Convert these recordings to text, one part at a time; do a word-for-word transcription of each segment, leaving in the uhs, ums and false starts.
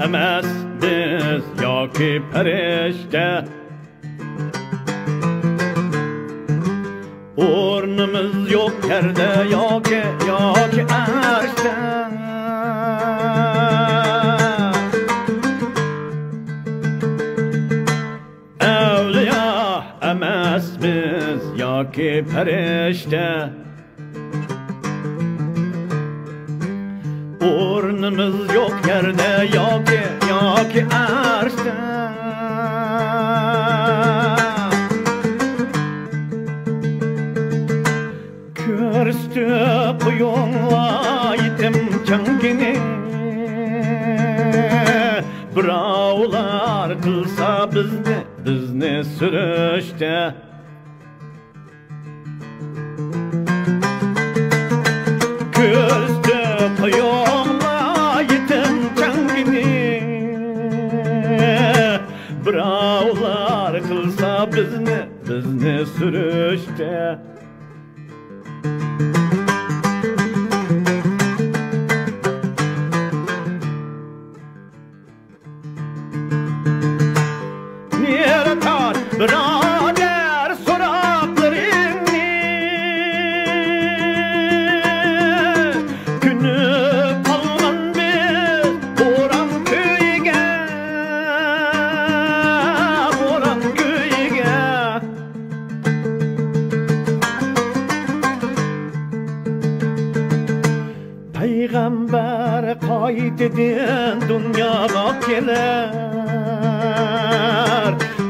ئەمەس بىز ياكى پەرىشتە، ئورنىمىز يوق يەردە ياكى، ياكى ئەرشتە. ئەۋلىيا ئەمەس بىز ياكى پەرىشتە، ئورنىمىز يوق يەردە ياكى، ياكى ئەرشتە. كۆرسىتىپ قويۇڭلار يېتىم چاڭگىنى، بىراۋلار قىلسا بىزنى، بىزنى سۈرۈشتە. كۆرسىتىپ قويۇڭلار يېتىم چاڭگىنى، بىراۋلار قىلسا بىزنى، بىزنى سۈرۈشتە. نېرى تارت، بۇرادەر، سوراقلىرىڭنى. كۆنۈپ قالغان بىز بوران كۈيىگە، بوران كۈيىگە. پەيغەمبەر قايتىدىن دۇنياغا كېلەر،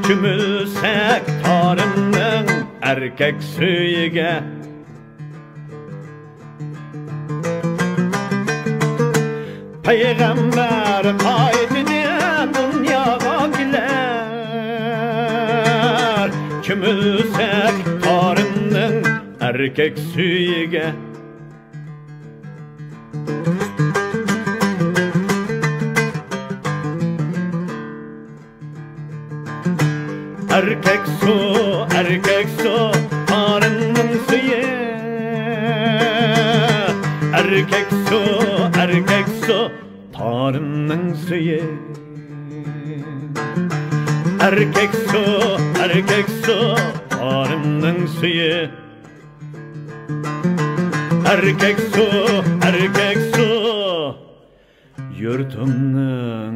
چۆمۈلسەك تارىمنىڭ ئەركەك سۈيىگە. پەيغەمبەر قايتىدىن دۇنياغا كېلەر، چۆمۈلسەك تارىمنىڭ ئەركەك سۈيىگە. ئەركەك سۇ، ئەركەك سۇ، تارىمنىڭ سۈيى. ئەركەك سۇ، ئەركەك سۇ، تارىمنىڭ سۈيى. ئەركەك سۇ، ئەركەك سۇ، تارىمنىڭ سۈيى. ئەركەك سۇ، ئەركەك سۇ، يۇرتۇمنىڭ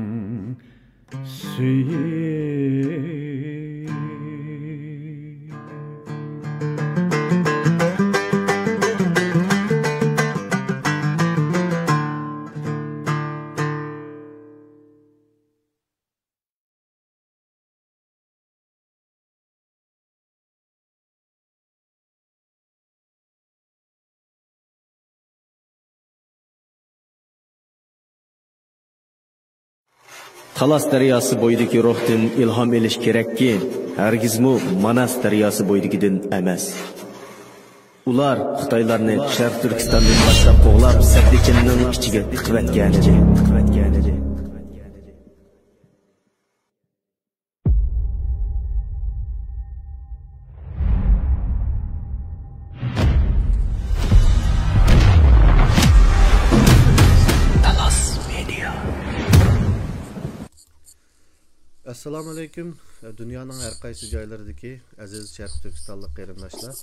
سۈيى. تالاس دەرياسى بويىدىكى روھتىن ئىلھام ئېلىش كېرەككى، ھەرگىزمۇ ماناس دەرياسى بويىدىكىدىن ئەمەس. ئۇلار خىتايلارنى شەرقىي تۈركىستاندىن باشلاپ قوغلاپ، سەددىچىننىڭ ئىچىگە تىقىۋەتكەنىدى. ئەسسالامۇئەلەيكۇم، دۇنيانىڭ ھەر قايسى جايلىرىدىكى ئەزىز شەرقىي تۈركىستانلىق قېرىنداشلار،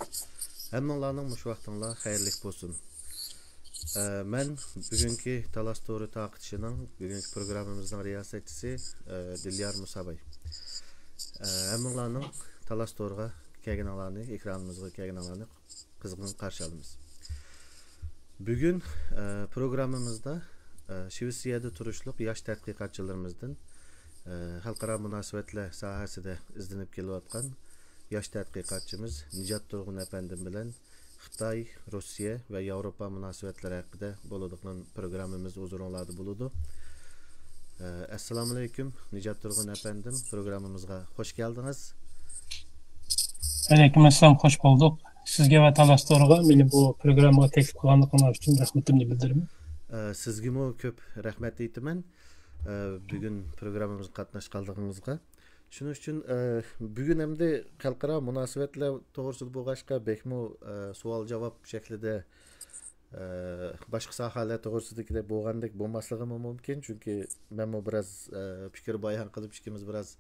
ھەممىڭلارنىڭ مۇشۇ ۋاقتىڭلار خەيرلىك بولسۇن. ئە، مەن بۈگۈنكى تالاس تورى تارقىتىشىنىڭ، بۈگۈنكى پروگراممىمىزنىڭ رىياسەتچىسى، ئە، دىليار مۇساباي. ئە، ھەممىڭلارنىڭ تالاس تورىغا كەلگىنىڭلارنى، ئېكرانىمىزغا كەلگىنىڭلارنى قىزغىن قارشى ئالىمىز. بۈگۈن، ئە، پروگراممىمىزدا، ئە، شىۋېتسىيەدە تۇرۇشلۇق ياش تەتقىقاتچىلىرىمىزدىن، ئە، خەلقئارا مۇناسىۋەتلەر ساھەسىدە ئىزدىنىپ كېلىۋاتقان ياش تەتقىقاتچىمىز نىجات تۇرغۇن ئەپەندىم بىلەن خىتاي، روسىيە ۋە ياۋروپا مۇناسىۋەتلىرى ھەققىدە بولىدىغان پروگراممىمىز ھۇزۇرۇڭلاردا بولىدۇ. ئە، ئەسسالامۇئەلەيكۇم، نىجات تۇرغۇن ئەپەندىم، پروگراممىمىزغا خوش كەلدىڭىز. ۋەئەلەيكۇم ئەسسالام، خوش بولدۇق. سىزگە ۋە تالاس تورىغا مېنى بۇ پروگراممىغا تەكلىپ قىلغانلىقىڭلار ئۈچۈن رەھمىتىمنى بىلدۈرىمەن. ئە، سىزگىمۇ كۆپ رەھمەت ئېيتىمەن، ئە، بۈگۈن پروگراممىمىزغا قاتناشقانلىقىڭىزغا. شۇنىڭ ئۈچۈن، ئە، بۈگۈن ئەمدى خەلقئارا مۇناسىۋەتلەر توغرىسىدا بولغاچقا، بەكمۇ، ئە، سوئال-جاۋاب شەكلىدە، ئە، باشقا ساھەلەر توغرىسىدىكىدەك بولغاندەك بولماسلىقىمۇ مۇمكىن، چۈنكى مەنمۇ بىراز، ئە، پىكىر بايان قىلىپ، ئىككىمىز بىراز،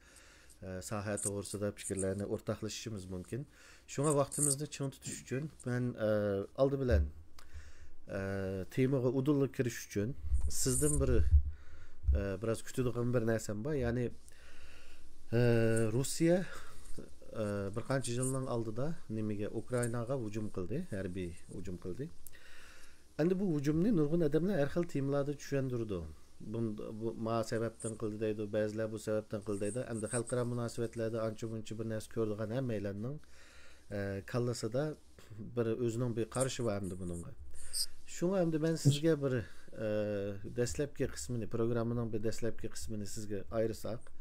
ئە، ساھە توغرىسىدا پىكىرلەرنى ئورتاقلىشىشىمىز مۇمكىن. شۇڭا ۋاقتىمىزنى چىڭ تۇتۇش ئۈچۈن مەن، ئە، ئالدى بىلەن، ئە، تېمىغا ئۇدۇللا كىرىش ئۈچۈن سىزدىن بىر، ئە، بىراز كۈتىدىغان بىر نەرسەم بار. يەنى، ئە، روسىيە، ئە، بىر قانچە يىلنىڭ ئالدىدا نېمىگە، ئۇكرائىناغا ھۇجۇم قىلدى، ھەربىي ھۇجۇم قىلدى. ئەمدى بۇ ھۇجۇمنى نۇرغۇن ئادەملەر ھەر خىل تېمىلاردا چۈشەندۈرىدۇ. بۇ، بۇ ما سەۋەبتىن قىلدى دەيدۇ، بەزىلەر بۇ سەۋەبتىن قىلدى دەيدۇ. ئەمدى خەلقئارا مۇناسىۋەتلەردە ئانچە مۇنچە بىر نەرسە كۆرىدىغان ھەممەيلەننىڭ، ئە، كاللىسىدا بىر ئۆزىنىڭ بىر قارىشى بار ئەمدى بۇنىڭغا. شۇڭا ئەمدى مەن سىزگە بىر، ئە، دەسلەپكى قىسمىنى، پروگراممىنىڭ بىر دەسلەپكى قىسمىنى سىزگە ئايرىساق،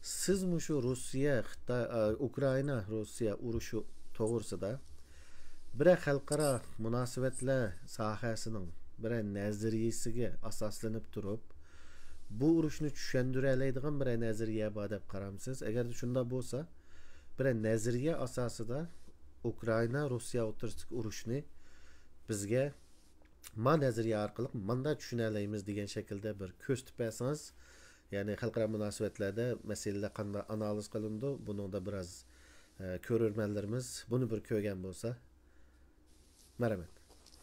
سىز مۇشۇ روسىيە، خىتاي، ئە، ئۇكرائىنا، روسىيە ئۇرۇشى توغرىسىدا بىرەر خەلقئارا مۇناسىۋەتلەر ساھەسىنىڭ بىرەر نەزەرىيىسىگە ئاساسلىنىپ تۇرۇپ، بۇ ئۇرۇشنى چۈشەندۈرەلەيدىغان بىرەر نەزەرىيە بار دەپ قارامسىز؟ ئەگەردە شۇنداق بولسا، بىرەر نەزەرىيە ئاساسىدا ئۇكرائىنا، روسىيە ئوتتۇرىسىدىكى ئۇرۇشنى بىزگە ما نەزەرىيە ئارقىلىق ماندا چۈشىنەلەيمىز دېگەن شەكىلدە بىر كۆرسىتىپ بەرسىڭىز، يەنى خەلقئارا مۇناسىۋەتلەردە مەسىلىلەر قانداق ئانالىز قىلىنىدۇ، بۇنىڭدا بىراز، ئە، كۆرۈرمەنلىرىمىز بۇنى بىر كۆرگەن بولسا. مەرھەمەت.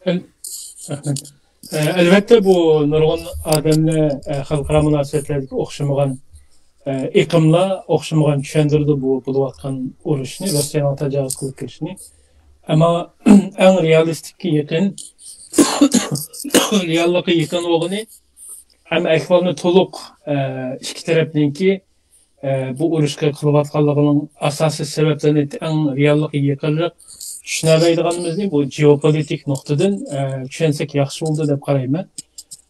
ئەل-، رەھمەت. ئە، ئەلۋەتتە، بۇ نۇرغۇن ئادەملەر، ئە، خەلقئارا مۇناسىۋەتلەردىكى ئوخشىمىغان، ئە، ئېقىملار ئوخشىمىغان چۈشەندۈرىدۇ بۇ بولۇۋاتقان ئۇرۇشنى، روسىيەنىڭ تاجاۋۇز قىلىپ كېلىشىنى. ئەمما ئەڭ رېئالىستىككە يېقىن، رېئاللىققا يېقىن بولغىنى ھەم ئەھۋالنى تولۇق، ئە، ئىككى تەرەپنىڭكى، ئە، بۇ ئۇرۇشقا قىلىۋاتقانلىقىنىڭ ئاساسىي سەۋەبلىرىنى ئەڭ رېئاللىققا يېقىنراق چۈشىنەلەيدىغىنىمىزنى بۇ گېئوپولىتىك نۇقتىدىن، ئە، چۈشەنسەك ياخشى بولىدۇ دەپ قارايمەن.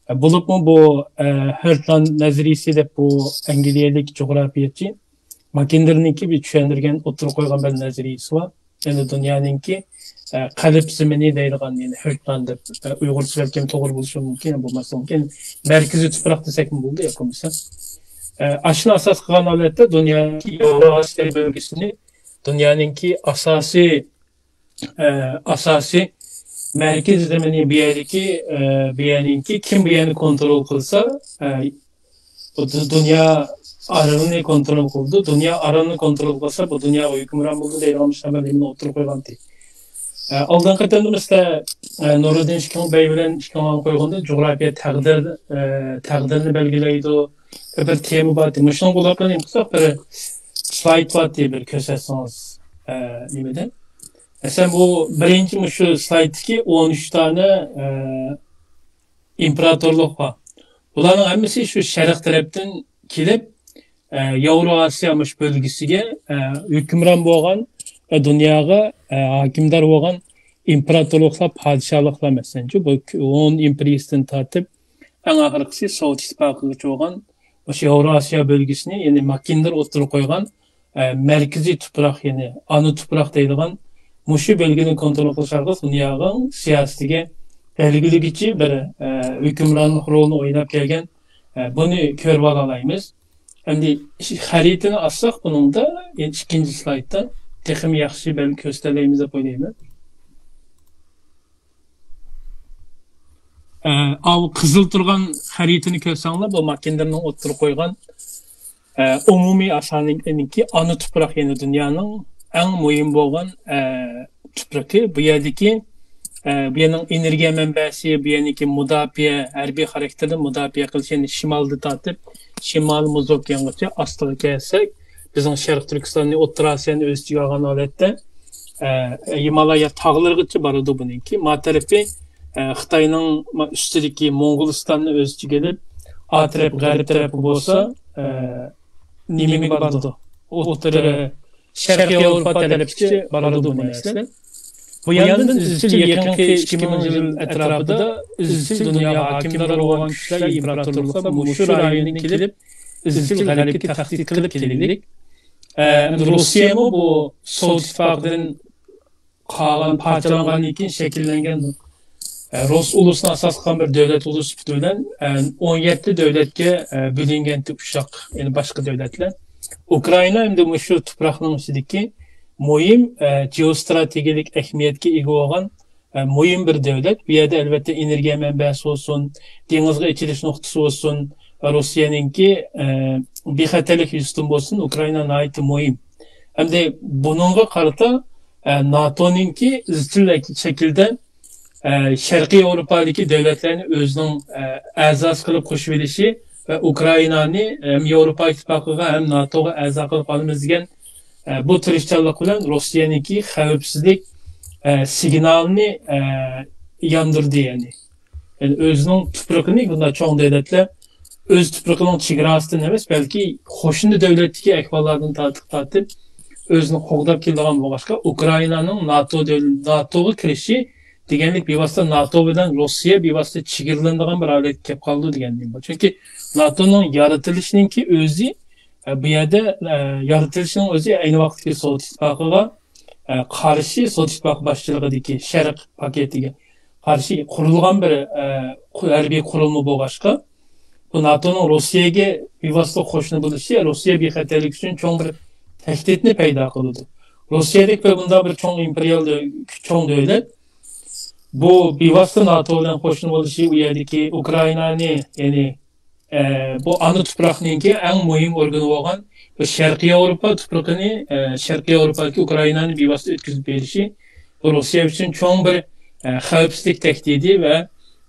ئە، بولۇپمۇ بۇ، ئە، ھېرتلاند نەزەرىيىسى دەپ بۇ ئەنگلىيەلىك جۇغراپىيەچى ماكىندېرنىڭكى بىر چۈشەندۈرگەن، ئوتتۇرىغا قويغان بىر نەزەرىيىسى بار. يەنى دۇنيانىڭكى، ئە، قەلب زېمىنى دەيدىغان، يەنى ھېرتلاند دەپ، ئە، ئۇيغۇرچە بەلكىم توغرا بولۇشى مۇمكىن، بولماسلىقى مۇمكىن. مەركىزىي تۇپراق دېسەكمۇ بولىدۇ، ياق بولمىسا. ئە، ئاشۇنى ئاساس قىلغان ھالەتتە دۇنيانىڭكى ياۋروئاسىيا بۆلگىسىنى دۇنيانىڭكى ئاساسىي، ئە، ئاساسىي مەركىزىي زېمىنى بۇ يەردىكى، ئە، بۇ يەرنىڭكى كىم بۇ يەرنى كونترول قىلسا، ئە، بۇ دۇ-، دۇنيا ئارىلىنى كونترول قىلىدۇ. دۇنيا ئارىلىنى كونترول قىلسا، بۇ دۇنياغا ھۆكۈمران بولىدۇ دەيدىغان مۇشۇنداق بىر نېمىنى ئوتتۇرىغا قويغانتى. ئە، ئالدىنقى قېتىمدا مىسلى، ئە، نۇرىدىن ئىككىڭ بەي بىلەن ئىككىڭلارغا قويغاندا جۇغراپىيە تەقدىر، ئە، تەقدىرنى بەلگىلەيدۇ. بىر تېما بار. مۇشۇنىڭغا ئۇلاپ نېمە قىلساق، بىر سلايد بار، بىر كۆرسەتسىڭىز، ئە، نېمىدىن. مەسىلەن، بۇ بىرىنچى مۇشۇ سلايدتىكى ئون ئۈچ دانە، ئە، ئىمپېراتورلۇق بار. بۇلارنىڭ ھەممىسى شۇ شەرق تەرەپتىن كېلىپ، ئە، ياۋرو ئاسىيا مۇشۇ بۆلگىسىگە، ئە، ھۆكۈمران بولغان، ئە، دۇنياغا، ئە، ھاكىمدار بولغان ئىمپېراتورلۇقلار، پادىشاھلىقلار، مەسىلەنچۇ، بۇ ھون ئىمپېرىيىسىدىن تارتىپ، ئەڭ ئاخىرقىسى سوۋېت ئىتتىپاقىغىچە بولغان مۇشۇ ياۋرو ئاسىيا بۆلگىسىنى، يەنى ماككىندېر ئوتتۇرىغا قويغان، ئە، مەركىزىي تۇپراق، يەنى ئانا تۇپراق دەيدىغان مۇشۇ بۆلگىنى كونترول قىلىش ئارقىلىق دۇنيانىڭ سىياسىتىگە، بەلگىلىگۈچى بىر، ئە، ھۆكۈمرانلىق رولىنى ئويناپ كەلگەن، ئە، بۇنى كۆرۈپ ئالالايمىز. ئەمدى خەرىتىنى ئاچساق بۇنىڭدا، يەنە ئىككىنچى سلايدتا تېخىمۇ ياخشى بەلكى كۆرسىتەلەيمىز دەپ ئويلايمەن. ئە، ئاۋۇ قىزىل تۇرغان خەرىتىنى كۆرسەڭلار، بۇ ماككىندېرنىڭ ئوتتۇرىغا قويغان، ئە، ئومۇمىي ئاسانىنىڭكى ئانا تۇپراق، يەنى دۇنيانىڭ ئەڭ مۇھىم بولغان، ئە، تۇپرىقى. بۇ يەردىكى، ئە، بۇ يەرنىڭ ئېنېرگىيە مەنبەسى، بۇ يەرنىڭكى مۇداپىئە، ھەربىي خاراكتېردە مۇداپىئە قىلىش، يەنى شىمالدا تارتىپ شىمالىي مۇزوكيانغىچە ئاستىغا كەلسەك، بىزنىڭ شەرقىي تۈركىستاننى، ئوتتۇرا ئاسىيانى ئۆز ئىچىگە ئالغان ھالەتتە، ئە، ھىمالايا تاغلىرىغىچە بارىدۇ بۇنىڭكى. ما تەرىپى، ئە، خىتاينىڭ ما ئۈستىدىكى موڭغۇلىستاننى ئۆز ئىچىگە ئېلىپ، ئا تەرەپ، غەرب تەرەپى بولسا، ئە، نېمىگە بارىدۇ؟ ئوتتۇرا شەرقىي ياۋروپا تەرەپكىچە بارىدۇ بۇ نەرسىلەر. بۇ ياندىن ئىزچىل يېقىنقى ئىككى مىڭ يىل ئەتراپىدا ئىزچىل دۇنياغا ھاكىمدار بولغان كۈچلەر، ئىمپېراتورلۇقلار مۇشۇ رايوننى كېلىپ، ئىزچىل غەربكە تەھدىت قىلىپ كېلىدىكى. ئە، ئەمدى روسىيەمۇ بۇ سوۋېت ئىتتىپاقىدىن قالغان، پارچىلانغاندىن كېيىن شەكىللەنگەن، ئە، رۇس ئۇلۇسىنى ئاساس قىلغان بىر دۆلەت ئۇلۇس سۈپىتى بىلەن، ئە، ئون يەتتە دۆلەتكە، ئە، بۆلۈنگەنتى ئۇششاق، يەنى باشقا دۆلەتلەر. ئۇكرائىنا ئەمدى مۇشۇ تۇپراقنىڭ ئىچىدىكى مۇھىم، ئە، جېئوستراتېگىيەلىك ئەھمىيەتكە ئىگە بولغان، ئە، مۇھىم بىر دۆلەت. بۇ يەردە ئەلۋەتتە ئېنېرگىيە مەنبەسى بولسۇن، دېڭىزغا ئېچىلىش نۇقتىسى بولسۇن، ۋە روسىيەنىڭكى، ئە، بىخەتەرلىك يۈزىسىدىن بولسۇن، ئۇكرائىنا ناھايىتى مۇھىم. ھەمدە بۇنىڭغا قارىتا، ئە، ناتونىڭكى ئىزچىل شەكىلدە، ئە، شەرقىي ياۋروپادىكى دۆلەتلەرنى ئۆزىنىڭ، ئە، ئەزاسى قىلىپ قوشۇۋېلىشى ۋە ئۇكرائىنانى ھەم ياۋروپا ئىتتىپاقىغا، ھەم ناتوغا ئەزا قىلىپ ئالىمىز دېگەن، ئە، بۇ تىرىشچانلىق بىلەن روسىيەنىڭكى خەۋپسىزلىك، ئە، سىگنالىنى، ئە، ياندۇردى، يەنى. يەنى ئۆزىنىڭ تۇپرىقىنى بۇنداق چوڭ دۆلەتلەر ئۆز تۇپرىقىنىڭ چېگراسىدىن ئەمەس، بەلكى قوشنا دۆلەتتىكى ئەھۋاللاردىن تارتىپ، تارتىپ ئۆزىنى قوغداپ كېلىدىغان بولغاچقا، ئۇكرائىنانىڭ ناتو دۆل-، ناتوغا كىرىشى دېگەنلىك بىۋاسىتە ناتو بىلەن روسىيە بىۋاسىتە چېگرىلىنىدىغان بىر ھالەتكە كېلىپ قالىدۇ دېگەن. چۈنكى ناتونىڭ يارىتىلىشىنىڭكى ئۆزى، ئە، بۇ يەردە، ئە، يارىتىلىشىنىڭ ئۆزى ئەينى ۋاقىتتىكى سوۋېت ئىتتىپاقىغا، ئە، قارشى، سوۋېت ئىتتىپاقى باشچىلىقىدىكى شەرق پاكېتىگە قارشى قۇرۇلغان بىر، ئە، قۇ-، ھەربىي قۇرۇلما بولغاچقا، بۇ ناتونىڭ روسىيەگە بىۋاسىتە قوشنا بولۇشى روسىيە بىخەتەرلىكى ئۈچۈن چوڭ بىر تەھدىتنى پەيدا قىلىدۇ. روسىيەدەك بىر بۇنداق بىر چوڭ ئىمپېرىيال دۆ-، چوڭ دۆلەت بۇ بىۋاسىتە ناتو بىلەن قوشنا بولۇشى، ئۇ يەردىكى ئۇكرائىنانى، يەنى، ئە، بۇ ئانا تۇپراقنىڭكى ئەڭ مۇھىم ئورگىنى بولغان بۇ شەرقىي ياۋروپا تۇپرىقىنى، ئە، شەرقىي ياۋروپادىكى ئۇكرائىنانى بىۋاسىتە ئۆتكۈزۈپ بېرىشى، بۇ روسىيە ئۈچۈن چوڭ بىر، ئە، خەۋپسىزلىك تەھدىتى ۋە،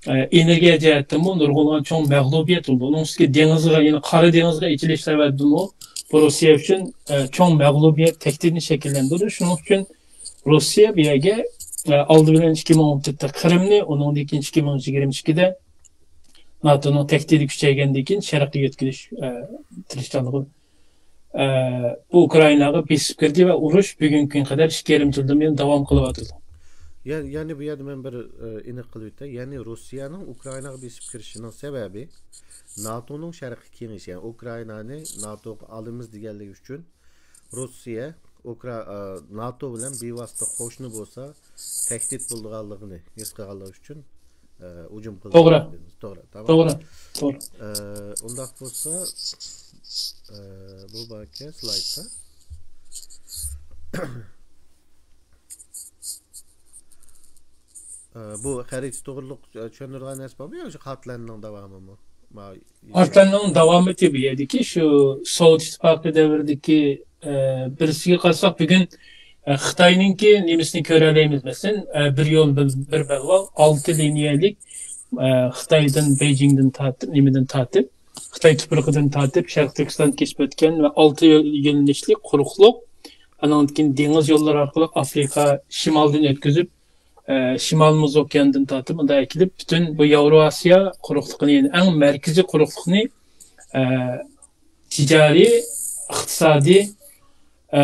ئە، ئېنېرگىيە جەھەتتىنمۇ نۇرغۇنلىغان چوڭ مەغلۇبىيەت بولىدۇ. ئۇنىڭ ئۈستىگە دېڭىزغا، يەنى قارا دېڭىزغا ئېچىلىش سەۋەبىدىنمۇ بۇ روسىيە ئۈچۈن، ئە، چوڭ مەغلۇبىيەت تەھدىتىنى شەكىللەندۈرىدۇ. شۇنىڭ ئۈچۈن روسىيە بۇ يەرگە، ئە، ئالدى بىلەن ئىككى مىڭ ئون تۆتتە قىرىمنى، ئۇنىڭدىن كېيىن ئىككى مىڭ يىگىرمە ئىككىدە ناتونىڭ تەھدىتى كۈچەيگەندىن كېيىن شەرققە يۆتكىلىش، ئە، تىرىشچانلىقى، ئە، بۇ ئۇكرائىناغا بېسىپ كىردى ۋە ئۇرۇش بۈگۈنكى كۈنگە قەدەر ئىككى يېرىم يىلدىن بۇيان داۋام قىلىۋاتىدۇ. يەنى، يەنى بۇ يەردە مەن بىر، ئە، ئېنىق قىلىپ ئۆتەي. يەنى روسىيەنىڭ ئۇكرائىناغا بېسىپ كىرىشىنىڭ سەۋەبى ناتونىڭ شەرققە كېڭىيىشى، يەنى ئۇكرائىنانى ناتوغا ئالىمىز دېگەنلىكى ئۈچۈن روسىيە ئۇكرا-، ئە، ناتو بىلەن بىۋاسىتە قوشنا بولسا، تەھدىت بولىدىغانلىقىنى ھېس قىلغانلىقى ئۈچۈن، ئە، ھۇجۇم قىلدى. توغرا. توغرا، تامام. توغرا، توغرا. ئە، ئۇنداق بولسا، ئە، بۇ باركەن سلايدتا. ئە، بۇ خەرىتە توغرۇلۇق، ئە، چۈشەندۈرىدىغان نەرسە بارمۇ يا شۇ خارتلەندنىڭ داۋامىمۇ؟ ما-، خارتلەندنىڭ داۋامىتى بۇ يەردىكى شۇ سوۋېت ئىتتىپاقى دەۋرىدىكى، ئە، بىرسىگە قارىساق، بۈگۈن، ئە، خىتاينىڭكى نېمىسىنى كۆرەلەيمىز. مەسىلەن، ئە، بىر يول، بىر، بىر بەلباغ، ئالتە لىنىيەلىك، ئە، خىتايدىن، بېيجىڭدىن تارتىپ، نېمىدىن تارتىپ، خىتاي تۇپرىقىدىن تارتىپ، شەرقىي تۈركىستان كېسىپ ئۆتكەن ۋە ئالتە يۆ-، يۆنىلىشلىك قۇرۇقلۇق، ئانىڭدىن كېيىن دېڭىز يوللىرى ئارقىلىق ئافرىقا شىمالدىن ئۆتكۈزۈپ، ئە، شىمال مۇز ئوكياندىن تارتىپ مۇنداق ئەكېلىپ، پۈتۈن بۇ ياۋرو ئاسىيا قۇرۇقلۇقىنى، يەنى ئەڭ مەركىزىي قۇرۇقلۇقنى، ئە، تىجارىي، ئىقتىسادىي، ئە،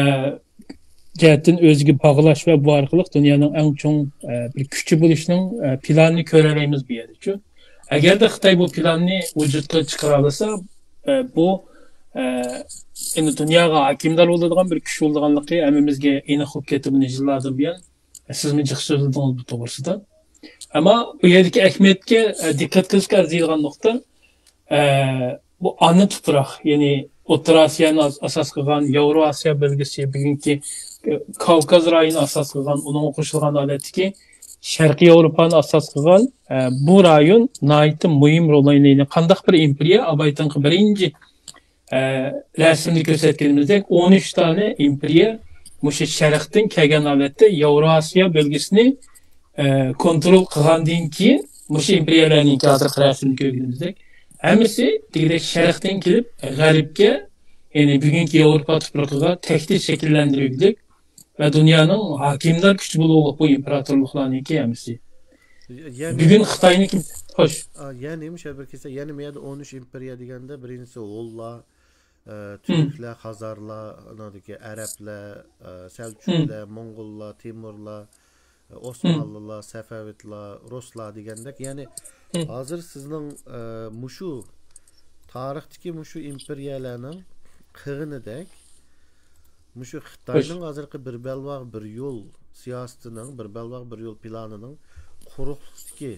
جەھەتتىن ئۆزىگە باغلاش ۋە بۇ ئارقىلىق دۇنيانىڭ ئەڭ چوڭ، ئە، بىر كۈچى بولۇشنىڭ، ئە، پىلانىنى كۆرەلەيمىز بۇ يەردىچۇ. ئەگەردە خىتاي بۇ پىلاننى ۋۇجۇدقا چىقىرالىسا، ئە، بۇ، ئە، ئەمدى دۇنياغا ھاكىمدار بولىدىغان بىر كۈچ بولىدىغانلىقى ھەممىمىزگە ئېنىق بولۇپ كەتتى بۇنى يىللاردىن بۇيان. سىزمۇ جىق سۆزلىدىڭىز بۇ توغرىسىدا. ئەمما بۇ يەردىكى ئەھمىيەتكە، ئە، دىققەت قىلىشقا ئەرزىيدىغان نۇقتا، ئە، بۇ ئانا تۇپراق، يەنى ئوتتۇرا ئاسىيانى ئاس-، ئاساس قىلغان، ياۋرو ئاسىيا بۆلگىسى، بۈگۈنكى، ئە، كاۋكاز رايونى ئاساس قىلغان، ئۇنىڭغا قوشۇلغان ھالەتتىكى شەرقىي ياۋروپانى ئاساس قىلغان، ئە، بۇ رايون ناھايىتى مۇھىم رول ئوينايدۇ. قانداق بىر ئىمپېرىيە، ئابايتىنقى بىرىنچى ئە، رەسىمدە كۆرسەتكىنىمىزدەك، ئون ئۈچ دانە ئىمپېرىيە مۇشۇ شەرقتىن كەلگەن ھالەتتە ياۋراسىيا بۆلگىسىنى، ئە، كونترول قىلغاندىن كېيىن، مۇشۇ ئىمپېرىيەلەرنىڭكى ھازىرقى رەسىمدە كۆرگىنىمىزدەك، ھەممىسى دېگۈدەك شەرقتىن كېلىپ، غەربكە، يەنى بۈگۈنكى ياۋروپا تۇپرىقىغا تەھدىت شەكىللەندۈرگۈدەك ۋە دۇنيانىڭ ھاكىمدار كۈچى بولۇپ بۇ ئىمپېراتورلۇقلارنىڭكى ھەممىسى. يەنى بۈگۈن خىتاينىڭكى، خوش. ئا، يەنى مۇشۇ بىر كېسە، يەنى مۇ يەردە ئون ئۈچ ئىمپېرىيە دېگەندە، بىرىنچىسى ھونلار، ئە، تۈركلەر، خازارلار، ئانىڭدىكى ئەرەبلەر، ئە، سەلچۇقلار، موڭغۇللار، تېمۇرلار، ئە، ئوسمانلىلار، سەفەۋىدلار، رۇسلار دېگەندەك، يەنى ھازىر سىزنىڭ، ئە، مۇشۇ تارىختىكى مۇشۇ ئىمپېرىيەلەرنىڭ قىلغىنىدەك، مۇشۇ خىتاينىڭ ھازىرقى بىر بەلباغ بىر يول سىياسىتىنىڭ، بىر بەلباغ بىر يول پىلانىنىڭ قۇرۇقلۇقتىكى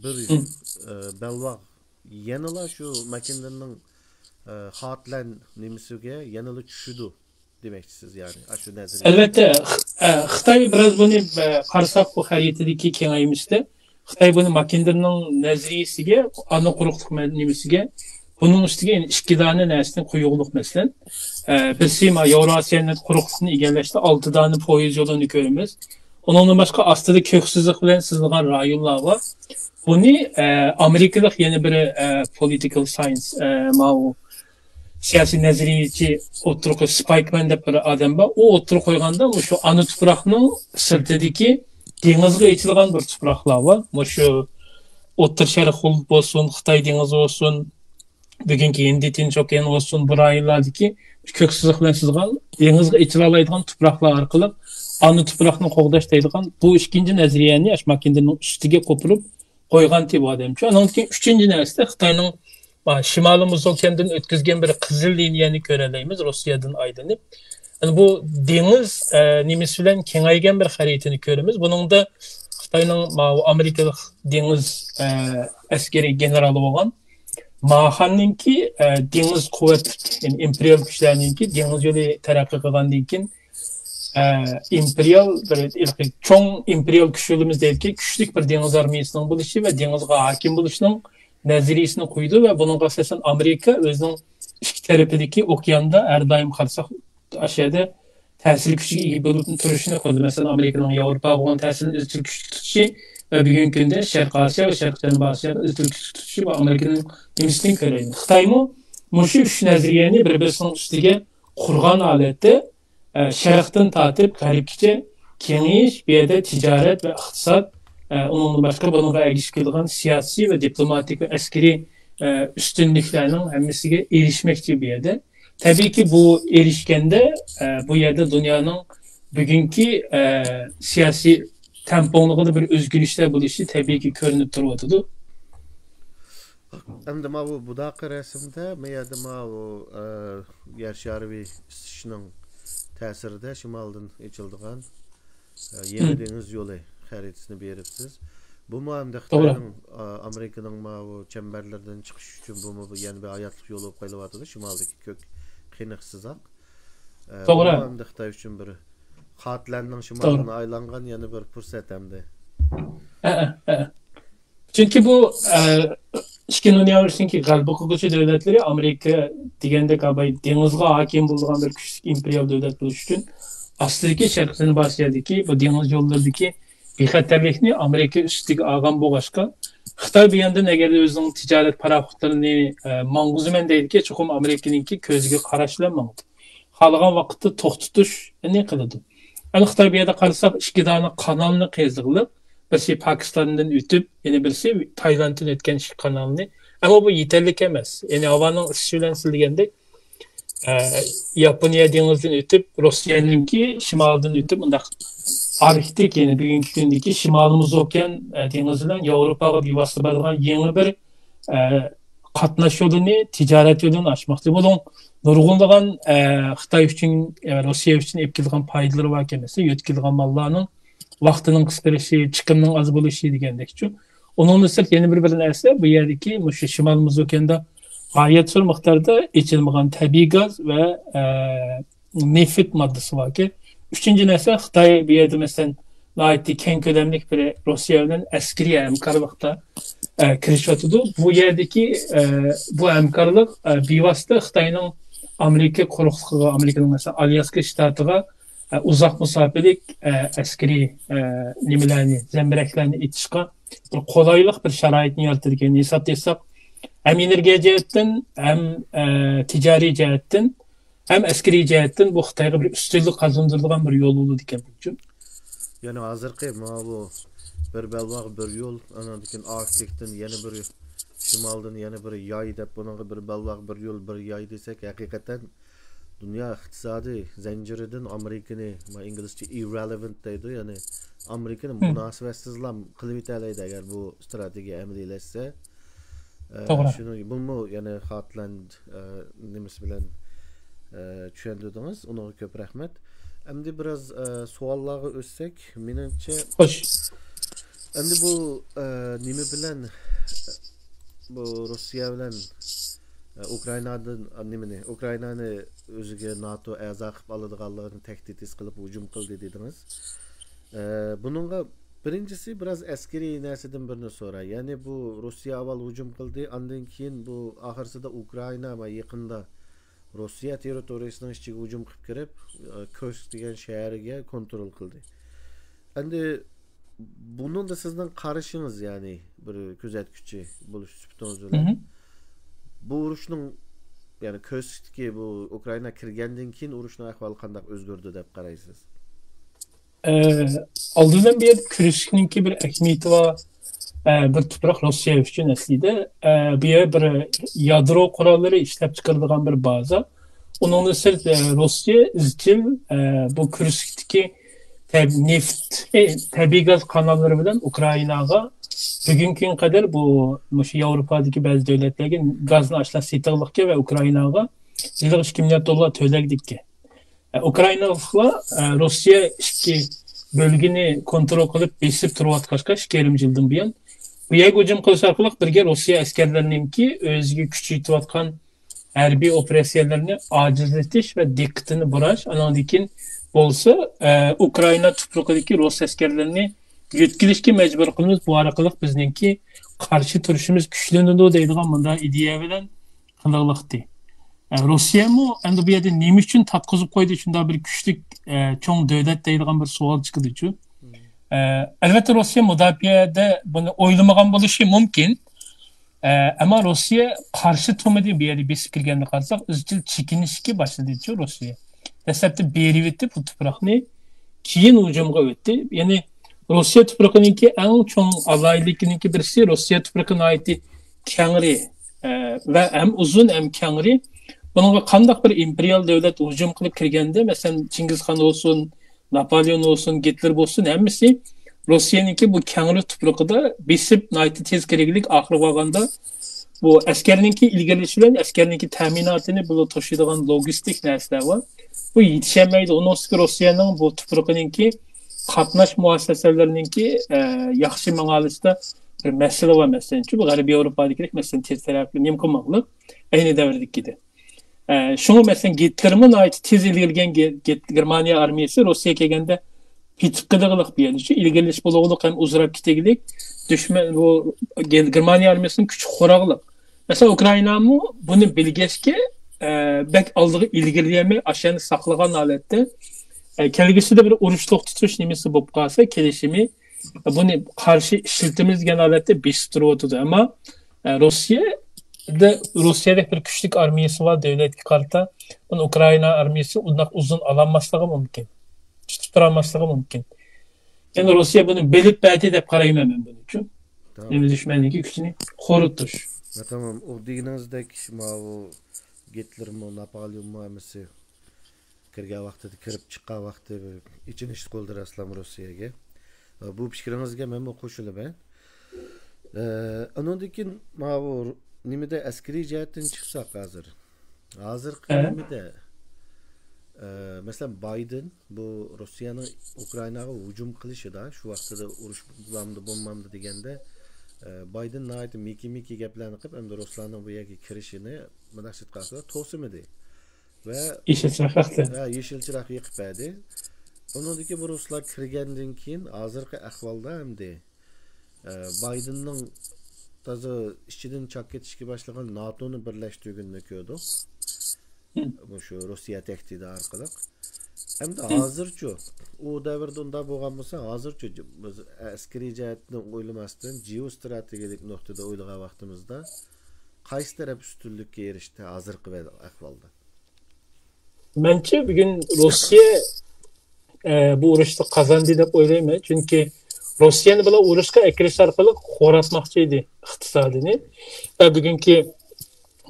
بىر، ئە، بەلباغ يەنىلا شۇ ماكىندىننىڭ، ئە، خارتلەند نېمىسىگە يەنىلا چۈشىدۇ دېمەكچىسىز، يەنى ئاشۇ نەزەرىيە. ئەلۋەتتە، خ-، ئە، خىتاي بىراز بۇنى، ئە، قارىساق، بۇ خەرىتىدىكى كېڭەيمىشتە خىتاي بۇنى ماكىندېرنىڭ نەزەرىيىسىگە، ئانا قۇرۇقلۇق مە-، نېمىسىگە، بۇنىڭ ئۈستىگە يەنە ئىككى دانە نەرسىنى قويغۇلۇق، مەسىلەن. ئە، بىرسى، ما، ياۋراسىيە قۇرۇقلۇقنى ئىگىلەشتە ئالتە دانە پويىز يولىنى كۆرىمىز. ئۇنىڭدىن باشقا ئاستىدا كۆك سىزىق بىلەن سىزىلغان رايونلار بار. بۇنى، ئە، ئامېرىكىلىق يەنە بىر، ئە، پولىتىكال ساينس، ئە، ماۋۇ سىياسىي نەزەرىيەچى ئوتتۇرىغا سپايكمان دەپ بىر ئادەم بار. ئۇ ئوتتۇرىغا قويغاندا، مۇشۇ ئانا تۇپراقنىڭ سىرتىدىكى دېڭىزغا ئېچىلغان بىر تۇپراقلار بار. مۇشۇ ئوتتۇرا شەرق بولسۇن، خىتاي دېڭىزى بولسۇن، بۈگۈنكى ھىندى تىنچ ئوكيان بولسۇن، بۇ رايونلاردىكى كۆك سىزىق بىلەن سىزغان دېڭىزغا ئېچىلالايدىغان تۇپراقلار ئارقىلىق ئانا تۇپراقنى قوغداش دەيدىغان بۇ ئىككىنچى نەزەرىيەنى ئاشماكىندىنىڭ ئۈستىگە قوپۇرۇپ قويغانتى بۇ ئادەمچۇ. ئانىڭدىن كېيىن ئۈچىنچى نەرسىدە خىتاينىڭ، ئا، شىمالىي مۇزۇلكەندىن ئۆتكۈزگەن بىر قىزىل لىنىيەنى كۆرەلەيمىز روسىيەدىن ئايلىنىپ. يەنى بۇ دېڭىز، ئە، نېمىسى بىلەن كېڭەيگەن بىر خەرىتىنى كۆرىمىز. بۇنىڭدا خىتاينىڭ ماۋۇ ئامېرىكىلىق دېڭىز، ئە، ئەسكىرىي گېنېرالى بولغان ماخاننىڭكى، ئە، دېڭىز قۇۋۋەت، يەنى ئىمپېرىيال كۈچلەرنىڭكى دېڭىز يولى تەرەققىي قىلغاندىن كېيىن، ئە، ئىمپېرىيال بىر ھېلىقى چوڭ ئىمپېرىيال كۈچ يولىمىز دەيدىكەن، كۈچلۈك بىر دېڭىز ئارمىيىسىنىڭ بولۇشى ۋە دېڭىزغا ھاكىم بولۇشنىڭ نەزەرىيىسىنى قويىدۇ ۋە بۇنىڭغا ئاساسەن ئامېرىكا ئۆزىنىڭ ئىككى تەرىپىدىكى ئوكياندا ھەر دائىم قارىساق، ئاشۇ يەردە تەسىر كۈچىگە ئىگە بولۇپ تۇرۇشىنى قويدى. مەسىلەن، ئامېرىكىنىڭ ياۋروپاغا بولغان تەسىرىنى ئىزچىل كۈچلۈك تۇتۇشى ۋە بۈگۈنكى كۈندە شەرقىي ئاسىيا ۋە شەرقىي جەنۇبىي ئاسىيادا ئىزچىل كۈچلۈك تۇتۇشى بۇ ئامېرىكىنىڭ نېمىسىدىن كۆرەيلى. خىتايمۇ مۇشۇ ئۈچ نەزەرىيەنى بىر-بىرسىنىڭ ئۈستىگە قۇرغان ھالەتتە، ئە، شەرقتىن تارتىپ غەربكىچە كېڭىيىش، بۇ يەردە تىجارەت ۋە ئىقتىساد، ئە، ئۇنىڭدىن باشقا بۇنىڭغا ئەگىشىپ كېلىدىغان سىياسىي ۋە دىپلوماتىك ۋە ئەسكىرىي، ئە، ئۈستۈنلۈكلەرنىڭ ھەممىسىگە ئېرىشمەكچى بۇ يەردە. تەبىئىيكى، بۇ ئېرىشكەندە، ئە، بۇ يەردە دۇنيانىڭ بۈگۈنكى، ئە، سىياسىي تەڭپۇڭلۇقىدا بىر ئۆزگىرىشلەر بولۇشى تەبىئىيكى كۆرۈنۈپ تۇرۇۋاتىدۇ. ئەمدى ماۋۇ بۇداقى رەسىمدە، ما يەردە ماۋۇ، ئە، يەر شارى ئىسسىشىنىڭ تەسىرىدە شىمالدىن ئېچىلىدىغان، ئە، يېڭى دېڭىز يولى خەرىتىسىنى بېرىپسىز. بۇمۇ ئەمدى توغرا. خىتاينىڭ، ئە، ئامېرىكىنىڭ ماۋۇ چەمبەرلىرىدىن چىقىش ئۈچۈن بۇمۇ بۇ يەنە بىر ھاياتلىق يولى بولۇپ قېلىۋاتىدۇ، شىمالدىكى كۆك قېنىق سىزىق. ئە، توغرا. بۇمۇ ئەمدى خىتاي ئۈچۈن بىر خارتلەندنىڭ شىمالىدىن توغرا. ئايلانغان يەنە بىر پۇرسەت ئەمدى. ئە، ئە، ئە. چۈنكى بۇ، ئە، ئىككىنچى دۇنيا ئۇرۇشىنىڭكى غەلىبە قىلغۇچى دۆلەتلىرى ئامېرىكا دېگەندەك، ئاباي دېڭىزغا ھاكىم بولىدىغان بىر كۈچلۈك ئىمپېرىيال دۆلەت بولۇش ئۈچۈن ئاستىدىكى شەرقىي جەنۇبىي ئاسىيادىكى بۇ دېڭىز يوللىرىدىكى بىخەتەرلىكنى ئامېرىكا ئۈستىگە ئالغان بولغاچقا، خىتاي بۇ ياندىن ئەگەر ئۆزىنىڭ تىجارەت پاراخوتلىرىنى، ئە، ماڭغۇزىمەن دەيدىكەن، چوقۇم ئامېرىكىنىڭكى كۆزىگە قاراشلا ماڭىدۇ. خالىغان ۋاقىتتا توختىتىشنى قىلىدۇ. ئەمما خىتاي بۇ يەردە قارىساق، ئىككى دانە قانالنى قېزىغلىق، بىرسى پاكىستاندىن ئۆتۈپ، يەنە بىرسى تايلاندتىن ئۆتكەن ئىككى قانالنى. ئەمما بۇ يېتەرلىك ئەمەس. يەنى ھاۋانىڭ ئىسسىشى بىلەن سىز دېگەندەك، ئە، ياپونىيە دېڭىزىدىن ئۆتۈپ، روسىيەنىڭكى شىمالىدىن ئۆتۈپ، مۇنداق ئاركتىك، يەنى بۈگۈنكى كۈندىكى شىمالىي مۇزۇكەن، ئە، دېڭىزى بىلەن ياۋروپاغا بىۋاسىتە بارىدىغان يېڭى بىر، ئە، قاتناش يولىنى، تىجارەت يولىنى ئاچماقچى. بۇنىڭ نۇرغۇنلىغان، ئە، خىتاي ئۈچۈن، ئە، روسىيە ئۈچۈن ئېلىپ كېلىدىغان پايدىلىرى باركەن، مەسىلەن، يۆتكىلىدىغان ماللارنىڭ ۋاقتىنىڭ قىسقىرىشى، چىقىمنىڭ ئاز بولۇشى دېگەندەكچۇ. ئۇنىڭدىن سىرت يەنە بىر، بىر نەرسە، بۇ يەردىكى مۇشۇ شىمال مۇزۇكەندە غايەت زور مىقداردا ئېچىلمىغان تەبىئىي گاز ۋە، ئە، نېفىت ماددىسى باركەن. ئۈچىنچى نەرسە، خىتاي بۇ يەردە، مەسىلەن، ناھايىتى كەڭ كۆلەملىك بىر روسىيە بىلەن ئەسكىرىي ھەمكارلىقتا، ئە، كىرىشىۋاتىدۇ. بۇ يەردىكى، ئە، بۇ ھەمكارلىق، ئە، بىۋاسىتە خىتاينىڭ ئامېرىكا قۇرۇقلۇقىغا، ئامېرىكىنىڭ، مەسىلەن، ئالياسكا شتاتىغا، ئە، ئۇزاق مۇساپىلىك، ئە، ئەسكىرىي، ئە، نېمىلەرنى، زەمبىرەكلەرنى ئېتىشقا بىر قولايلىق، بىر شارائىتنى يارىتىدىكەن. ھېسابتا ئېيتساق، ھەم ئېنېرگىيە جەھەتتىن، ھەم، ئە، تىجارىي جەھەتتىن، ھەم ئەسكىرىي جەھەتتىن بۇ خىتايغا بىر ئۈستۈنلۈك قازاندۇرىدىغان بىر يول بولىدىكەن بۇ. يەنى ھازىرقى ماۋۇ بىر بەلباغ بىر يول، ئانىڭدىن كېيىن ئاركتىكتىن يەنە بىر، شىمالدىن يەنە بىر ياي دەپ، بۇنىڭغا بىر بەلباغ بىر يول، بىر ياي دېسەك، ھەقىقەتەن دۇنيا ئىقتىسادىي زەنجىرىدىن ئامېرىكىنى، ما، ئىنگلىزچە irrelevant دەيدۇ، يەنى ئامېرىكىنى مۇناسىۋەتسىزلا قىلىۋېتەلەيدۇ، ئەگەر بۇ ئىستراتېگىيە ئەمەلىيلەشسە. ئە، توغرا. شۇنى بۇمۇ يەنە خارتلەند، ئە، نېمىسى بىلەن، ئە، چۈشەندۈردىڭىز. ئۇنىڭغا كۆپ رەھمەت. ئەمدى بىراز، ئە، سوئاللارغا ئۆتسەك، مېنىڭچە، خوش. ئەمدى بۇ، ئە، نېمە بىلەن، بۇ روسىيە بىلەن ئە، ئۇكرائىنادىن، ئە، نېمىنى، ئۇكرائىنانى ئۆزىگە ناتو ئەزا قىلىپ ئالىدىغانلىقىنى تەھدىت ھېس قىلىپ ھۇجۇم قىلدى دېدىڭىز. ئە، بۇنىڭغا بىرىنچىسى بىراز ئەسكىرىي نەرسىدىن بىرنى سوراي. يەنى بۇ روسىيە ئاۋۋال ھۇجۇم قىلدى، ئاندىن كېيىن بۇ ئاخىرسىدا ئۇكرائىنا ۋە يېقىندا روسىيە تېررىتورىيىسىنىڭ ئىچىگە ھۇجۇم قىلىپ كىرىپ، ئە، كۇرسك دېگەن شەھەرگە كونترول قىلدى. ئەمدى بۇنىڭدا سىزنىڭ قارىشىڭىز، يەنى بىر كۆزەتكۈچى بولۇش سۈپىتىڭىز بىلەن، مھم. بۇ ئۇرۇشنىڭ، يەنى كۇرسكتىكى بۇ ئۇكرائىنا كىرگەندىن كېيىن ئۇرۇشنىڭ ئەھۋالى قانداق ئۆزگەردى دەپ قارايسىز؟ ئە، ئالدى بىلەن بۇ يەردە كۇرسكنىڭكى بىر ئەھمىيىتى بار. ئە، بىر تۇپراق روسىيە ئۈچۈن ئەسلىدە. ئە، بۇ يەر بىر يادرو قوراللىرى ئىشلەپ چىقىرىدىغان بىر بازا. ئۇنىڭدىن سىرت، ئە، روسىيە ئىزچىل، ئە، بۇ كۇرسكتىكى تەب-، نېفىت، ئە، تەبىئىي گاز قاناللىرى بىلەن ئۇكرائىناغا بۈگۈنكى كۈنگە قەدەر بۇ، مۇشۇ ياۋروپادىكى بەزى دۆلەتلەرگە گازنى ئاشۇنداق سېتىۋالغان ۋە ئۇكرائىناغا يىلىغا ئىككى مىليارد دوللار تۆلەيدىكەن. ئە، ئۇكرائىنالىقلار، ئە، روسىيە ئىچكى بۆلگىنى كونترول قىلىپ بېسىپ تۇرۇۋاتقاچقا ئىككى يېرىم يىلدىن بۇيان، بۇ يەرگە ھۇجۇم قىلىش ئارقىلىق بىرگە روسىيە ئەسكەرلىرىنىڭكى ئۆزىگە كۈچىيىۋاتقان ھەربىي ئوپېراتسىيەلىرىنى ئاجىزلىتىش ۋە دىققىتىنى بۇراش، ئانىڭدىن كېيىن بولسا، ئە، ئۇكرائىنا تۇپرىقىدىكى رۇس ئەسكەرلىرىنى يۆتكىلىشكە مەجبۇر قىلىمىز، بۇ ئارقىلىق بىزنىڭكى قارشى تۇرۇشىمىز كۈچلىنىدۇ دەيدىغان مۇنداق ئىدىيە بىلەن قىلىۋالدى. ئە، روسىيەمۇ ئەمدى بۇ يەردە نېمە ئۈچۈن تارتقۇزۇپ قويدى شۇنداق بىر كۈچلۈك، ئە، چوڭ دۆلەت دەيدىغان بىر سوئال چىقىدىچۇ. ئە، ئەلۋەتتە، روسىيە مۇداپىئەدە بۇنى ئويلىمىغان بولۇشى مۇمكىن. ئە، ئەمما روسىيە قارشى تۇرمىدى. بۇ يەردە بېسىپ كىرگەندە قارىساق، ئىزچىل چېكىنىشكە باشلىدىچۇ روسىيە. دەسلەپتە بېرىۋېتىپ بۇ تۇپراقنى، كېيىن ھۇجۇمغا ئۆتتى. يەنى روسىيە تۇپرىقىنىڭكى ئەڭ چوڭ ئالاھىدىلىكىنىڭكى بىرسى، روسىيە تۇپرىقى ناھايىتى كەڭرى، ئە، ۋە ھەم ئۇزۇن، ھەم كەڭرى. بۇنىڭغا قانداق بىر ئىمپېرىيال دۆلەت ھۇجۇم قىلىپ كىرگەندە، مەسىلەن، چىڭگىزخان بولسۇن، ناپالېئون بولسۇن، گىتلېر بولسۇن، ھەممىسى روسىيەنىڭكى بۇ كەڭرى تۇپرىقىدا بېسىپ، ناھايىتى تېز كىرگۈلۈك، ئاخىرى بارغاندا بۇ ئەسكەرنىڭكى ئىلگىرىلىشى بىلەن ئەسكەرنىڭكى تەمىناتىنى بۇلا توشۇيدىغان لوگىستىك نەرسىلەر بار. بۇ يېتىشەلمەيدۇ. ئۇنىڭ ئۈستىگە روسىيەنىڭ بۇ تۇپرىقىنىڭكى قاتناش مۇئەسسەسەلىرىنىڭكى، ئە، ياخشى ماڭالىشىدا بىر مەسىلە بار. مەسىلەن، شۇ غەربىي ياۋروپادىكىدەك، مەسىلەن، تېز تەرەققىي نېمە قىلماقلىق ئەينى دەۋردىكىدە. ئە، شۇڭا، مەسىلەن، گىتلېرمۇ ناھايىتى تېز ئىلگىرىلىگەن گې-، گېت-، گېرمانىيە ئارمىيەسى روسىيە كەلگەندە پېتىپ قېلىدىغانلىق بۇ يەردە. شۇ ئىلگىرىلىش بولغۇلۇق ھەم ئۇزىراپ كېتىگلىك دۈشمەن بۇ گېر-، گېرمانىيە ئارمىيەسىنىڭ كۈچى قۇراقلىق. مەسىلەن، ئۇكرائىنامۇ بۇنى بىلگەچكە، ئە، بەك ئالدىغا ئىلگىرىلىيەلمەي، ئاشۇ يەرنى ساقلىغان ھالەتتە، ئە، كەلگۈسىدە بىر ئۇرۇش توختىتىش نېمىسى بولۇپ قالسا، كېلىشىمى، بۇنى قارشى ئىشلىتىمىز دېگەن ھالەتتە بېسىپ تۇرۇۋاتىدۇ. ئەمما، ئە، روسىيەدە، روسىيەدەك بىر كۈچلۈك ئارمىيەسى بار دۆلەتكە قارىتا بۇنى ئۇكرائىنا ئارمىيەسى ئۇنداق ئۇزۇن ئالالماسلىقى مۇمكىن. تۇتۇپ تۇرالماسلىقى مۇمكىن. يەنى روسىيە بۇنى بىلىپ بەردى دەپ قارايمەن مەن بۇنى. چۈ-، تامام. نېمە، دۈشمەننىڭكى كۈچىنى خورىتىش. ھە، تامام. ئۇ دېگىنىڭىزدەك، ماۋۇ گىتلېرمۇ، ناپالېئونمۇ ھەممىسى كىرگەن ۋاقتىدا، كىرىپ چىققان ۋاقتى بىر ئېچىنىشلىق بولدى راسلام روسىيەگە. بۇ پىكرىڭىزگە مەنمۇ قوشۇلىمەن. ئە، ئۇنىڭدىن كېيىن ماۋۇ نېمىدە ئەسكىرىي جەھەتتىن چىقساق ھازىر. ھازىرقى ئە؟ نېمىدە، ئە، مەسىلەن، بايدېن بۇ روسىيەنىڭ ئۇكرائىناغا ھۇجۇم قىلىشىدا، شۇ ۋاقتىدا ئۇرۇش بولامدۇ، بولمامدۇ دېگەندە، ئە، بايدېن ناھايىتى مىكى-مىكى گەپلەرنى قىلىپ، ئەمدى رۇسلارنىڭ بۇ يەرگە كىرىشىنى مۇنداق سىرتقا توسىمىدى. ۋە يېشىل چىراغ ياقتى. ھە، يېشىل چىراغ يېقىپ بەردى. ئۇنىڭدىن كېيىن بۇ رۇسلار كىرگەندىن كېيىن ھازىرقى ئەھۋالدا ئەمدى، ئە، بايدېننىڭ تازا ئىچىدىن چاك كېتىشكە باشلىغان ناتونى بىرلەشتۈرگىنىنى كۆردۇق. ھىم. مۇشۇ روسىيە تەھدىتى ئارقىلىق. ئەمدى ھىم. ھازىرچۇ، ئۇ دەۋردە ئۇنداق بولغان بولسا، ھازىرچۇ بىز ئەسكىرىي جەھەتتىن ئويلىماستىن، جېئوستراتېگىيەلىك نۇقتىدا ئويلىغان ۋاقتىمىزدا، قايسى تەرەپ ئۈستۈنلۈككە ئېرىشتى ھازىرقى ۋە-، ئەھۋالدا؟ مەنچە، بۈگۈن روسىيە، ئە، بۇ ئۇرۇشنى قازاندى دەپ ئويلايمەن. چۈنكى روسىيەنى بۇلار ئۇرۇشقا ئەكىرىش ئارقىلىق خوراتماقچى ئىدى ئىقتىسادىنى. ۋە بۈگۈنكى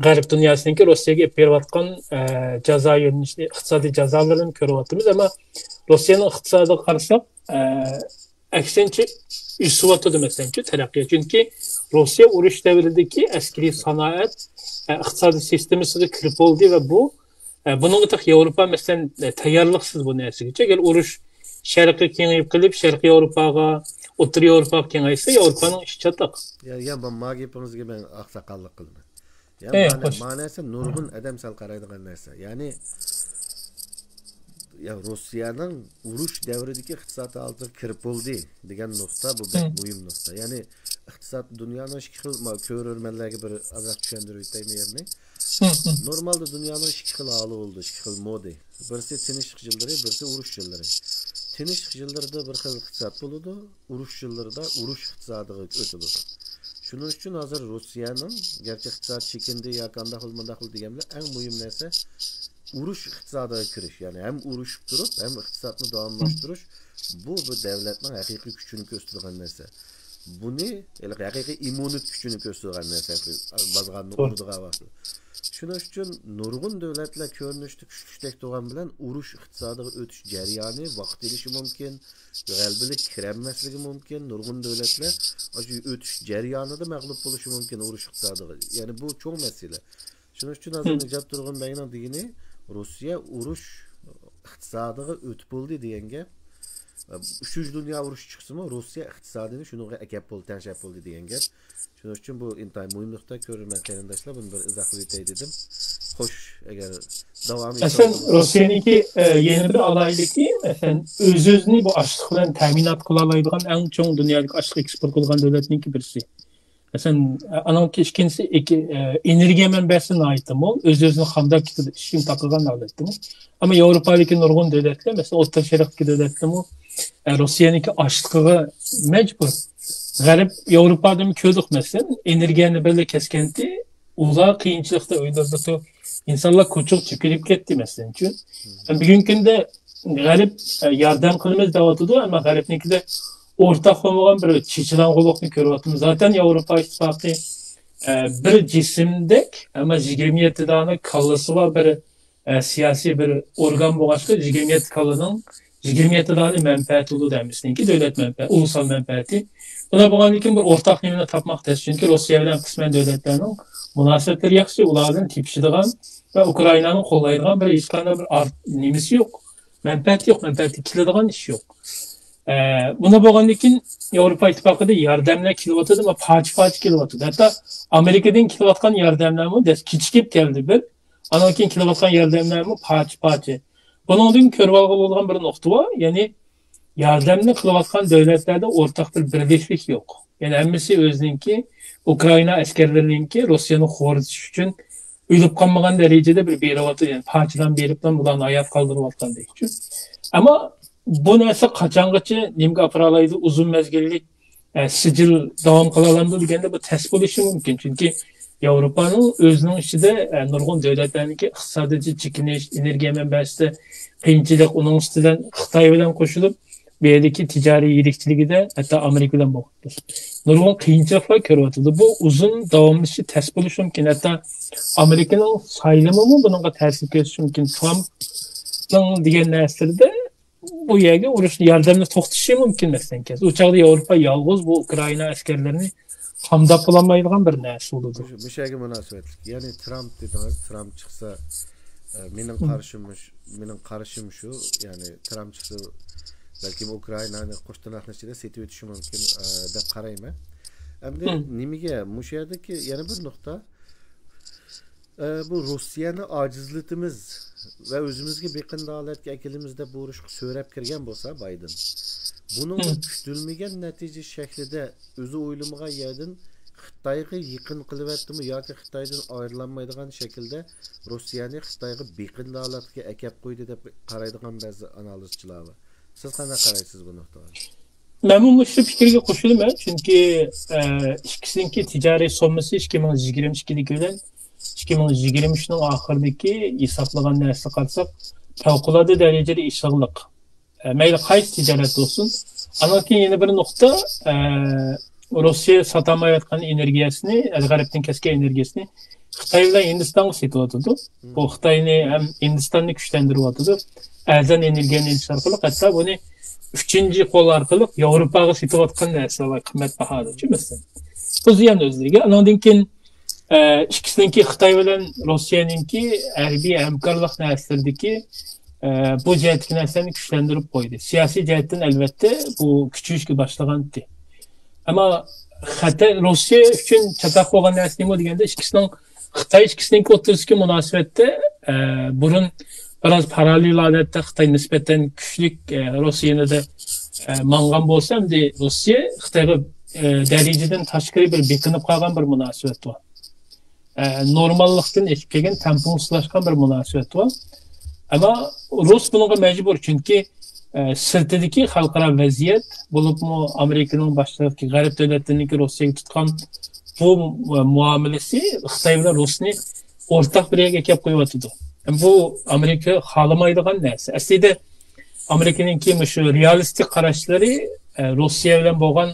غەرب دۇنياسىنىڭكى روسىيەگە ئېلىپ بېرىۋاتقان، ئە، جازا يۆنىلىشى، ئىقتىسادىي جازالىرىنى كۆرۈۋاتىمىز. ئەمما روسىيەنىڭ ئىقتىسادىغا قارىساق، ئە، ئەكسىنچە، ئۆسۈۋاتىدۇ، مەسىلەن، شۇ تەرەققىيات. چۈنكى روسىيە ئۇرۇش دەۋرىدىكى ئەسكىرىي سانائەت، ئە، ئىقتىسادىي سىستېمىسىغا كىرىپ بولدى ۋە بۇ، ئە، بۇنىڭغا تېخى ياۋروپا، مەسىلەن، ئە، تەييارلىقسىز بۇ نەرسىگىچە. ئەگەر ئۇرۇش شەرققە كېڭىيىپ قېلىپ، شەرقىي ياۋروپاغا، ئوتتۇرا ياۋروپاغا كېڭەيسە، ياۋروپانىڭ ئىشى چاتاق. يا، يا، ما، ما گېپىڭىزگە مەن ئاقساقاللىق قىلىمەن. يا، ئەي، مانا-، خوش. ماناسى نۇرغۇن ئادەم سەل قارايدىغان نەرسە. يەنى، يا، روسىيەنىڭ ئۇرۇش دەۋرىدىكى ئىقتىساد ھالىتىگە كىرىپ بولدى دېگەن نۇقتا، بۇ بەك مۇھىم نۇقتا. يەنى، ئىقتىساد دۇنيانىڭ ئىككى خىل، ما-، كۆرۈرمەنلەرگە بىر ئازراق چۈشەندۈرۈپ ئۆتەيمۇ يەرنى. نورمالدا دۇنيانىڭ ئىككى خىل ھالى بولىدۇ، ئىككى خىل مودى. بىرسى تىنچلىق يىللىرى، بىرسى ئۇرۇش يىللىرى. تىنچلىق يىللىرىدا بىر خىل ئىقتىساد بولىدۇ، ئۇرۇش يىللىرىدا ئۇرۇش ئىقتىسادىغا ئۆتىدۇ. شۇنىڭ ئۈچۈن ھازىر روسىيەنىڭ، گەرچە ئىقتىساد چېكىندى ياكى ئانداق بولدى، مۇنداق بولدى دېگەن بىلەن، ئەڭ مۇھىم نەرسە ئۇرۇش ئىقتىسادىغا كىرىش. يەنى ھەم ئۇرۇشۇپ تۇرۇپ، ھەم ئىقتىسادنى داۋاملاشتۇرۇش، بۇ بىر دۆلەتنىڭ ھەقىقىي كۈچىنى كۆرسىتىدىغان نەرسە. بۇنى ھېلىقى ھەقىقىي ئىممۇنىت كۈچىنى كۆرسىتىدىغان نەرسە، بازغاننى توغرا. ئۇرىدىغان ۋاقتىدا. شۇنىڭ ئۈچۈن نۇرغۇن دۆلەتلەر كۆرۈنۈشتە كۈچلۈكتەك تۇرغان بىلەن ئۇرۇش ئىقتىسادىغا ئۆتۈش جەريانى ۋاقىت ئېلىشى مۇمكىن، غەلىبىلىك كىرەلمەسلىكى مۇمكىن، نۇرغۇن دۆلەتلەر ئاشۇ ئۆتۈش جەريانىدا مەغلۇپ بولۇشى مۇمكىن ئۇرۇش ئىقتىسادىغا. يەنى بۇ چوڭ مەسىلە. شۇنىڭ ئۈچۈن ھازىر نىجات تۇرغۇن بەگنىڭ دېگىنى، روسىيە ئۇرۇش ئىقتىسادىغا ئۆتۈپ بولدى دېگەن گەپ. ئۈچىنچى دۇنيا ئۇرۇشى چىقسىمۇ، روسىيە ئىقتىسادىنى شۇنىڭغا ئەكەپ بولدى، تەڭشەپ بولدى دېگەن گەپ. شۇنىڭ ئۈچۈن بۇ ئىنتايىن مۇھىم نۇقتا، كۆرۈرمەن قېرىنداشلار، بۇنى بىر ئىزاھلاپ ئۆتەي دېدىم. خوش، ئەگەر داۋامى مەسىلەن، روسىيەنىڭكى، ئە، يەنە بىر ئالاھىدىلىكى، مەسىلەن، ئۆز-ئۆزىنى بۇ ئاشلىق بىلەن تەمىنات قىلالايدىغان ئەڭ چوڭ دۇنيادىكى ئاشلىق ئېكسپورت قىلغان دۆلەتنىڭكى بىرسى. مەسىلەن، ئانىڭكى ئىككىنچىسى ئېك-، ئە، ئېنېرگىيە مەنبەسى ناھايىتى مول، ئۆز-ئۆزىنى قامداپ كېتىدۇ، ئىشىكىنى تاقىغان ھالەتتىمۇ. ئەمما ياۋروپادىكى نۇرغۇن دۆلەتلەر، مەسىلەن، ئوتتۇرا شەرقتىكى دۆلەتلەرمۇ، ئە، روسىيەنىڭكى ئاشلىقىغا مەجبۇر. غەرب، ياۋروپادىمۇ كۆردۇق، مەسىلەن، ئېنېرگىيەنى بىرلا كەسكەنتى، ئۇلار قىيىنچىلىقتا ئۆيلىرىدە، ئىنسانلار كوچىغا تۆكۈلۈپ كەتتى، مەسىلەن، ئۈچۈن. بۈگۈنكى كۈندە غەرب، ئە، ياردەم قىلىمىز دەۋاتىدۇ، ئەمما غەربنىڭكىدە ئورتاق بولمىغان بىر چېچىلاڭغۇلۇقنى كۆرۈۋاتىمىز. زاتەن ياۋروپا ئىتتىپاقى، ئە، بىر جىسىمدەك، ئەمما يىگىرمە يەتتە دانە كاللىسى بار بىر، ئە، سىياسىي بىر ئورگان بولغاچقا، يىگىرمە يەتتە كاللىنىڭ يىگىرمە يەتتە دانە مەنپەئەتى بولىدۇ ھەممىسىنىڭكى، دۆلەت مەنپەئەتى، ئۇلۇسلار مەنپەئەتى. بۇنداق بولغاندىن كېيىن بىر ئورتاق نېمىنى تاپماق تەس، چۈنكى روسىيە بىلەن قىسمەن دۆلەتلەرنىڭ مۇناسىۋەتلىرى ياخشى، ئۇلار بىلەن تېپىشىدىغان ۋە ئۇكرائىنانى قوللايدىغان بىر ھېچقانداق بىر ئارت-، نېمىسى يوق. مەنپەئەتى يوق، مەنپەئەتكە كېلىدىغان ئىش يوق. ئە، بۇنداق بولغاندىن كېيىن ياۋروپا ئىتتىپاقىدا ياردەملەر كېلىۋاتىدۇ، ئەمما پارچە-پارچە كېلىۋاتىدۇ. ھەتتا ئامېرىكىدىن كېلىۋاتقان ياردەملەرمۇ دەس كېچىكىپ كەلدى بىر. ئانان كېيىن كېلىۋاتقان ياردەملەرمۇ پارچە-پارچە. بۇنىڭدىن كۆرۈۋالغىلى بولىدىغان بىر نۇقتا بار. يەنى ياردەمنى قىلىۋاتقان دۆلەتلەردە ئورتاق بىر بىرلىشىش يوق. يەنى ھەممىسى ئۆزىنىڭكى، ئۇكرائىنا ئەسكەرلىرىنىڭكى روسىيەنى خورىتىش ئۈچۈن ئۆلۈپ قالمىغان دەرىجىدە بىر بېرىۋاتىدۇ. يەنى پارچىلان بېرىپلا بۇلارنى ھايات قالدۇرۇۋاتقاندەك. ئەمما بۇ نەرسە قاچانغىچە نېمىگە ئاپىرالايدۇ؟ ئۇزۇن مەزگىللىك، ئە، سىجىل داۋام قىلالامدۇ دېگەندە، بۇ تەس بولۇشى مۇمكىن. چۈنكى ياۋروپانىڭ ئۆزىنىڭ ئىچىدە، ئە، نۇرغۇن دۆلەتلەرنىڭكى ئىقتىسادىي چېكىنىش، ئېنېرگىيە مەنبەسىدە قىيىنچىلىق، ئۇنىڭ ئۈستىدىن خىتاي بىلەن قوشۇلۇپ، بۇ يەردىكى تىجارىي يىرىكچىلىكىدە ھەتتا ئامېرىكا بىلەن بولۇپتۇ. نۇرغۇن قىيىنچىلىقلار كۆرۈۋاتىدۇ. بۇ ئۇزۇن داۋاملىشىشى تەس بولۇشى مۇمكىن. ھەتتا ئامېرىكىنىڭ سايلىمىمۇ بۇنىڭغا تەسىر كۆرسىتىشى مۇمكىن. ترامپنىڭ دېگەن نەرسىلىرىدە بۇ يەرگە ئۇرۇشنى، ياردەمنى توختىتىشى مۇمكىن، مەسىلەن، كەلسە. ئۇ چاغدا ياۋروپا يالغۇز بۇ ئۇكرائىنا ئەسكەرلىرىنى قامداپ بولالمايدىغان بىر نەرسە بولىدۇ. مۇشۇ، مۇشۇ يەرگە مۇناسىۋەتلىك. يەنى ترامپ دېدىڭىز، ترامپ چىقسا، ئە، مېنىڭ قارىشىم مۇش-، مېنىڭ قارىشىم شۇ، يەنى ترامپ چىقسا، بەلكىم ئۇكرائىنانى قوش تىرناقنىڭ ئىچىدە سېتىۋېتىشى مۇمكىن، ئە، دەپ قارايمەن. ئەمدى نېمىگە؟ مۇشۇ يەردىكى يەنە بىر نۇقتا، ئە، بۇ روسىيەنى ئاجىزلىتىمىز ۋە ئۆزىمىزگە بېقىندى ھالەتكە ئەكېلىمىز دەپ بۇ ئۇرۇشقا سۆرەپ كىرگەن بولسا بايدېن، بۇنىڭغا كۈتۈلمىگەن نەتىجە شەكلىدە ئۆزى ئويلىمىغان يەردىن خىتايغا يېقىن قىلىۋەتتىمۇ ياكى خىتايدىن ئايرىلالمايدىغان شەكىلدە روسىيەنى خىتايغا بېقىندى ھالەتكە ئەكەپ قويدى دەپ قارايدىغان بەزى ئانالىزچىلار بار. سىز قانداق قارايسىز بۇ نۇقتىغا؟ مەنمۇ مۇشۇ پىكىرگە قوشۇلىمەن، چۈنكى، ئە، ئىككىسىنىڭكى تىجارىي سوممىسى ئىككى مىڭ يىگىرمە ئىككىدىكى بىلەن ئىككى مىڭ يىگىرمە ئۈچنىڭ ئاخىرىدىكى ھېسابلىغان نەرسىگە قارىساق، پەۋقۇلئاددە دەرىجىدە ئېشىقلىق. ئە، مەيلى قايسى تىجارەت بولسۇن. ئانان كېيىن يەنە بىر نۇقتا، ئە، روسىيە ساتالمايۋاتقان ئېنېرگىيەسىنى، غەربتىن كەلگەن ئېنېرگىيەسىنى خىتاي بىلەن ھىندىستانغا سېتىۋاتىدۇ. بۇ خىتاينى ھەم ھىندىستاننى كۈچلەندۈرۈۋاتىدۇ. ئەرزان ئېنېرگىيەنى ئېلىش ئارقىلىق، ھەتتا بۇنى ئۈچىنچى قول ئارقىلىق ياۋروپاغا سېتىۋاتقان نەرسىلەر بار، قىممەت باھادىچۇ، مەسىلەن. بۇ زىيان ئۆزلىرىگە. ئانىڭدىن كېيىن، ئە، ئىككىسىنىڭكى، خىتاي بىلەن روسىيەنىڭكى ھەربىي ھەمكارلىق نەرسىلىرىدىكى، ئە، بۇ جەھەتتىكى نەرسىلەرنى كۈچلەندۈرۈپ قويدى. سىياسىي جەھەتتىن، ئەلۋەتتە، بۇ كۈچىيىشكە باشلىغانتى. ئەمما خەتەر، روسىيە ئۈچۈن چاتاق بولغان نەرسە نېمە دېگەندە، ئىككىسىنىڭ خىتاي ئىككىسىنىڭكى ئوتتۇرىسىدىكى مۇناسىۋەتتە، ئە، بۇرۇن بىراز پاراللېل ھالەتتە خىتاي نىسبەتەن كۈچلۈك، ئە، روسىيە يېنىدا، ئە، ماڭغان بولسا، ئەمدى روسىيە خىتايغا، ئە، دەرىجىدىن تاشقىرى بىر بېقىنىپ قالغان بىر مۇناسىۋەت بار. ئە، نورماللىقتىن ئېشىپ كەلگەن، تەڭپۇڭسىزلاشقان بىر مۇناسىۋەت بار. ئەمما رۇس بۇنىڭغا مەجبۇر، چۈنكى، ئە، سىرتىدىكى خەلقئارا ۋەزىيەت، بولۇپمۇ ئامېرىكىنىڭ باشچىلىقىدىكى غەرب دۆلەتلىرىنىڭكى روسىيەگە تۇتقان بۇ مۇ-، مۇئامىلىسى خىتاي بىلەن رۇسنى ئورتاق بىر يەرگە ئەكەپ قويۇۋاتىدۇ. بۇ ئامېرىكا خالىمايدىغان نەرسە. ئەسلىدە ئامېرىكىنىڭكى مۇشۇ رېئالىستىك قاراشلىرى، ئە، روسىيە بىلەن بولغان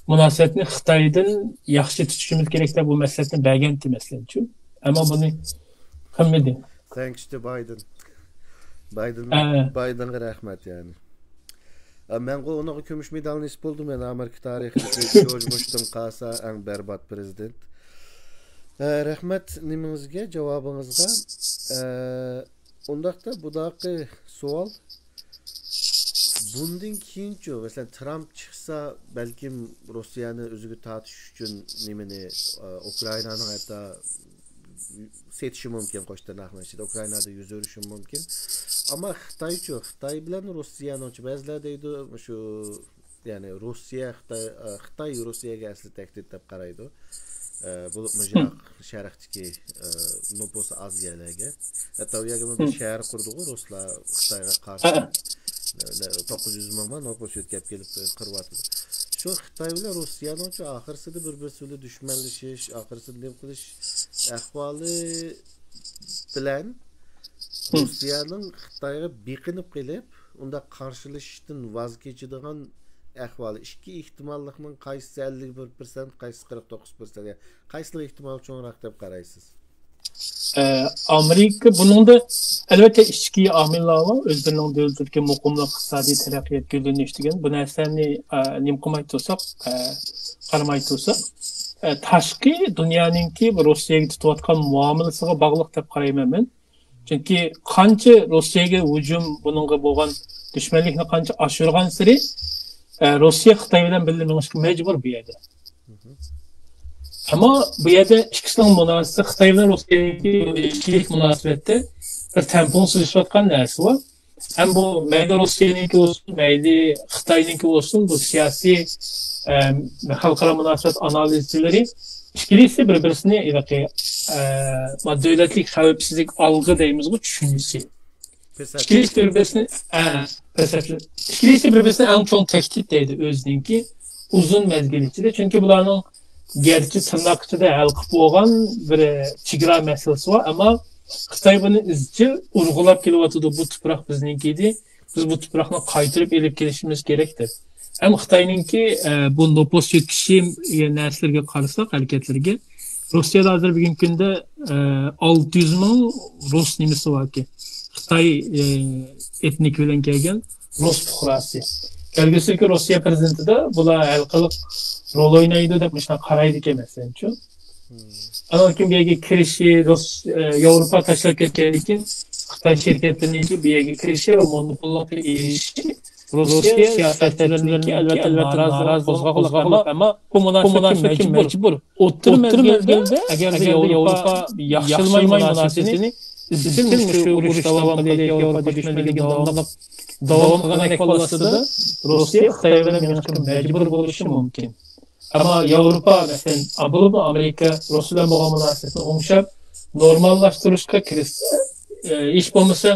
مۇناسىۋەتنى خىتايدىن ياخشى تۇتۇشىمىز كېرەك دەپ بۇ مەسلىھەتنى بەرگەنتى، مەسىلەن، شۇ. ئەمما بۇنى قىلمىدى. Thanks to Biden. بايدىن، ھە. بايدىنغا رەھمەت، يەنى. ئە، مەنغۇ ئۇنىڭغا كۈمۈش مېدال نېسىپ بولدى. مەن ئامېرىكا تارىخىدىكى جورج بۇشتىن قالسا ئەڭ بەربات پىرېزىدېنت. ئە، رەھمەت نېمىڭىزگە، جاۋابىڭىزغا. ئە، ئۇنداقتا بۇداقى سوئال، بۇندىن كېيىنچۇ؟ مەسىلەن، ترامپ چىقسا، بەلكىم روسىيەنى ئۆزىگە تارتىش ئۈچۈن نېمىنى، ئە، ئۇكرائىنانىڭ ھەتتا سېتىشى مۇمكىن، قوش تىرناقنىڭ ئىچىدە ئۇكرائىنادا يۈز بېرىشى مۇمكىن. ئەمما خىتايچۇ؟ خىتاي بىلەن روسىيەنىڭچۇ؟ بەزىلەر دەيدۇ، مۇشۇ، يەنى روسىيە، خىتاي، ئە، خىتاي روسىيەگە ئەسلى تەھدىت دەپ قارايدۇ. ئە، بولۇپمۇ يىراق شەرقتىكى، ئە، نوپۇسى ئاز يەرلەرگە. ھەتتا ئۇ يەرگە بىر شەھەر قۇردىغۇ رۇسلار خىتايغا قارشى. نە-، نە-، توققۇز يۈز مىڭ ما نوپۇس يۆتكەپ كېلىپ، ئە، قۇرۇۋاتىدۇ. شۇ خىتاي بىلەن روسىيەنىڭچۇ ئاخىرسىدا بىر-بىرسى بىلەن دۈشمەنلىشىش، ئاخىرسىدا نېمە قىلىش ئەھۋالى بىلەن روسىيەنىڭ خىتايغا بېقىنىپ قېلىپ، ئۇنداق قارشىلىشىشتىن ۋاز كېچىدىغان ئەھۋالى، ئىككى ئېھتىماللىقنىڭ قايسىسى ئەللىك بىر پىرسەنت، قايسىسى قىرىق توققۇز پىرسەنت، يا قايسىلىق ئېھتىمال چوڭراق دەپ قارايسىز؟ ئە، ئامېرىكا بۇنىڭدا، ئەلۋەتتە، ئىچكى ئامىللار بار، ئۆزلىرىنىڭ دۆلىتىدىكى مۇقىملىق، ئىقتىسادىي تەرەققىيات، گۈللىنىش دېگەن بۇ نەرسىلەرنى، ئە، نېمە قىلماي تۇرساق، ئە، قارىماي تۇرساق، ئە، تاشقى دۇنيانىڭكى بۇ روسىيەگە تۇتۇۋاتقان مۇئامىلىسىغا باغلىق دەپ قارايمەن مەن. چۈنكى قانچە روسىيەگە ھۇجۇم، بۇنىڭغا بولغان دۈشمەنلىكنى قانچە ئاشۇرغانسېرى، ئە، روسىيە خىتاي بىلەن بىللە مېڭىشقا مەجبۇر بۇ يەردە. ئەمما بۇ يەردە ئىككىسىنىڭ مۇناسىۋىتى، خىتاي بىلەن روسىيەنىڭكى ئىككىلىك مۇناسىۋەتتە بىر تەڭپۇڭ سېلىشىۋاتقان نەرسە بار. ھەم بۇ مەيلى روسىيەنىڭكى بولسۇن، مەيلى خىتاينىڭكى بولسۇن، بۇ سىياسىي، ئە، خەلقئارا مۇناسىۋەت ئانالىزچىلىرى ئىككىلىسى بىر-بىرسىنى ھېلىقى، ئە، دۆلەتلىك خەۋپسىزلىك ئالغى دەيمىزغۇ، چۈشىنىشى. پەسەت. ئىككىلىسى بىر-بىرسىنى، ئە، پەسەت. ئىككىلىسى بىر-بىرسىنى ئەڭ چوڭ تەھدىت دەيدۇ ئۆزىنىڭكى ئۇزۇن مەزگىل ئىچىدە. چۈنكى بۇلارنىڭ گەرچە تىرناق ئىچىدە ھەل قىلىپ بولغان بىر چېگرا مەسىلىسى بار، ئەمما خىتاي بۇنى ئىزچىل ئۇرغۇلاپ كېلىۋاتىدۇ، بۇ تۇپراق بىزنىڭكى ئىدى، بىز بۇ تۇپراقنى قايتۇرۇپ ئېلىپ كېلىشىمىز كېرەك دەپ. ھەم خىتاينىڭكى، ئە، بۇ نوپۇس يۆتكىشى نەرسىلىرىگە قارىساق، ھەرىكەتلىرىگە، روسىيەدە ھازىر بۈگۈنكى كۈندە، ئە، ئالتە يۈز مىڭ رۇس نېمىسى باركەن، خىتاي، ئە، ئېتنىكى بىلەن كەلگەن رۇس پۇقراسى. كەلگۈسىدىكى روسىيە پىرېزىدېنتىدا بۇلار ھەرقىلىق رول ئوينايدۇ دەپ مۇشۇنداق قارايدىكەن، مەسىلەنچۇ. ئاندىن كېيىن بۇ يەرگە كىرىشى، رۇس-، ئە، ياۋروپا تاشلاپ كەتكەندىن كېيىن خىتاي شىركەتلىرىنىڭكى بۇ يەرگە كىرىشى ۋە مونوپوللۇققا ئېرىشىشى روسىيە سىياسەتچىلىرىنىڭكى، ئەلۋەتتە، ئەلۋەتتە، نارازى قوزغىغانلىق، ئەمما بۇ مۇناسىۋەتكە مەجبۇر. ئوتتۇرا مەزگىلدە ئەگەر ياۋروپا ياخشىلىماي مۇناسىۋىتىنى، ئىزچىل مۇشۇ ئۇرۇش داۋام قىلىپ، ياۋروپا دۈشمەنلىكىنى داۋاملىق داۋام قىلغان ئەھۋال ئاستىدا روسىيە خىتاي بىلەن مېڭىشقا مەجبۇر بولۇشى مۇمكىن. ئەمما ياۋروپا، مەسىلەن، بولۇپمۇ ئامېرىكا رۇسىيە بىلەن بولغان مۇناسىۋەتنى ئوڭشاپ، نورماللاشتۇرۇشقا كىرىشسە، ئە، ھېچ بولمىسا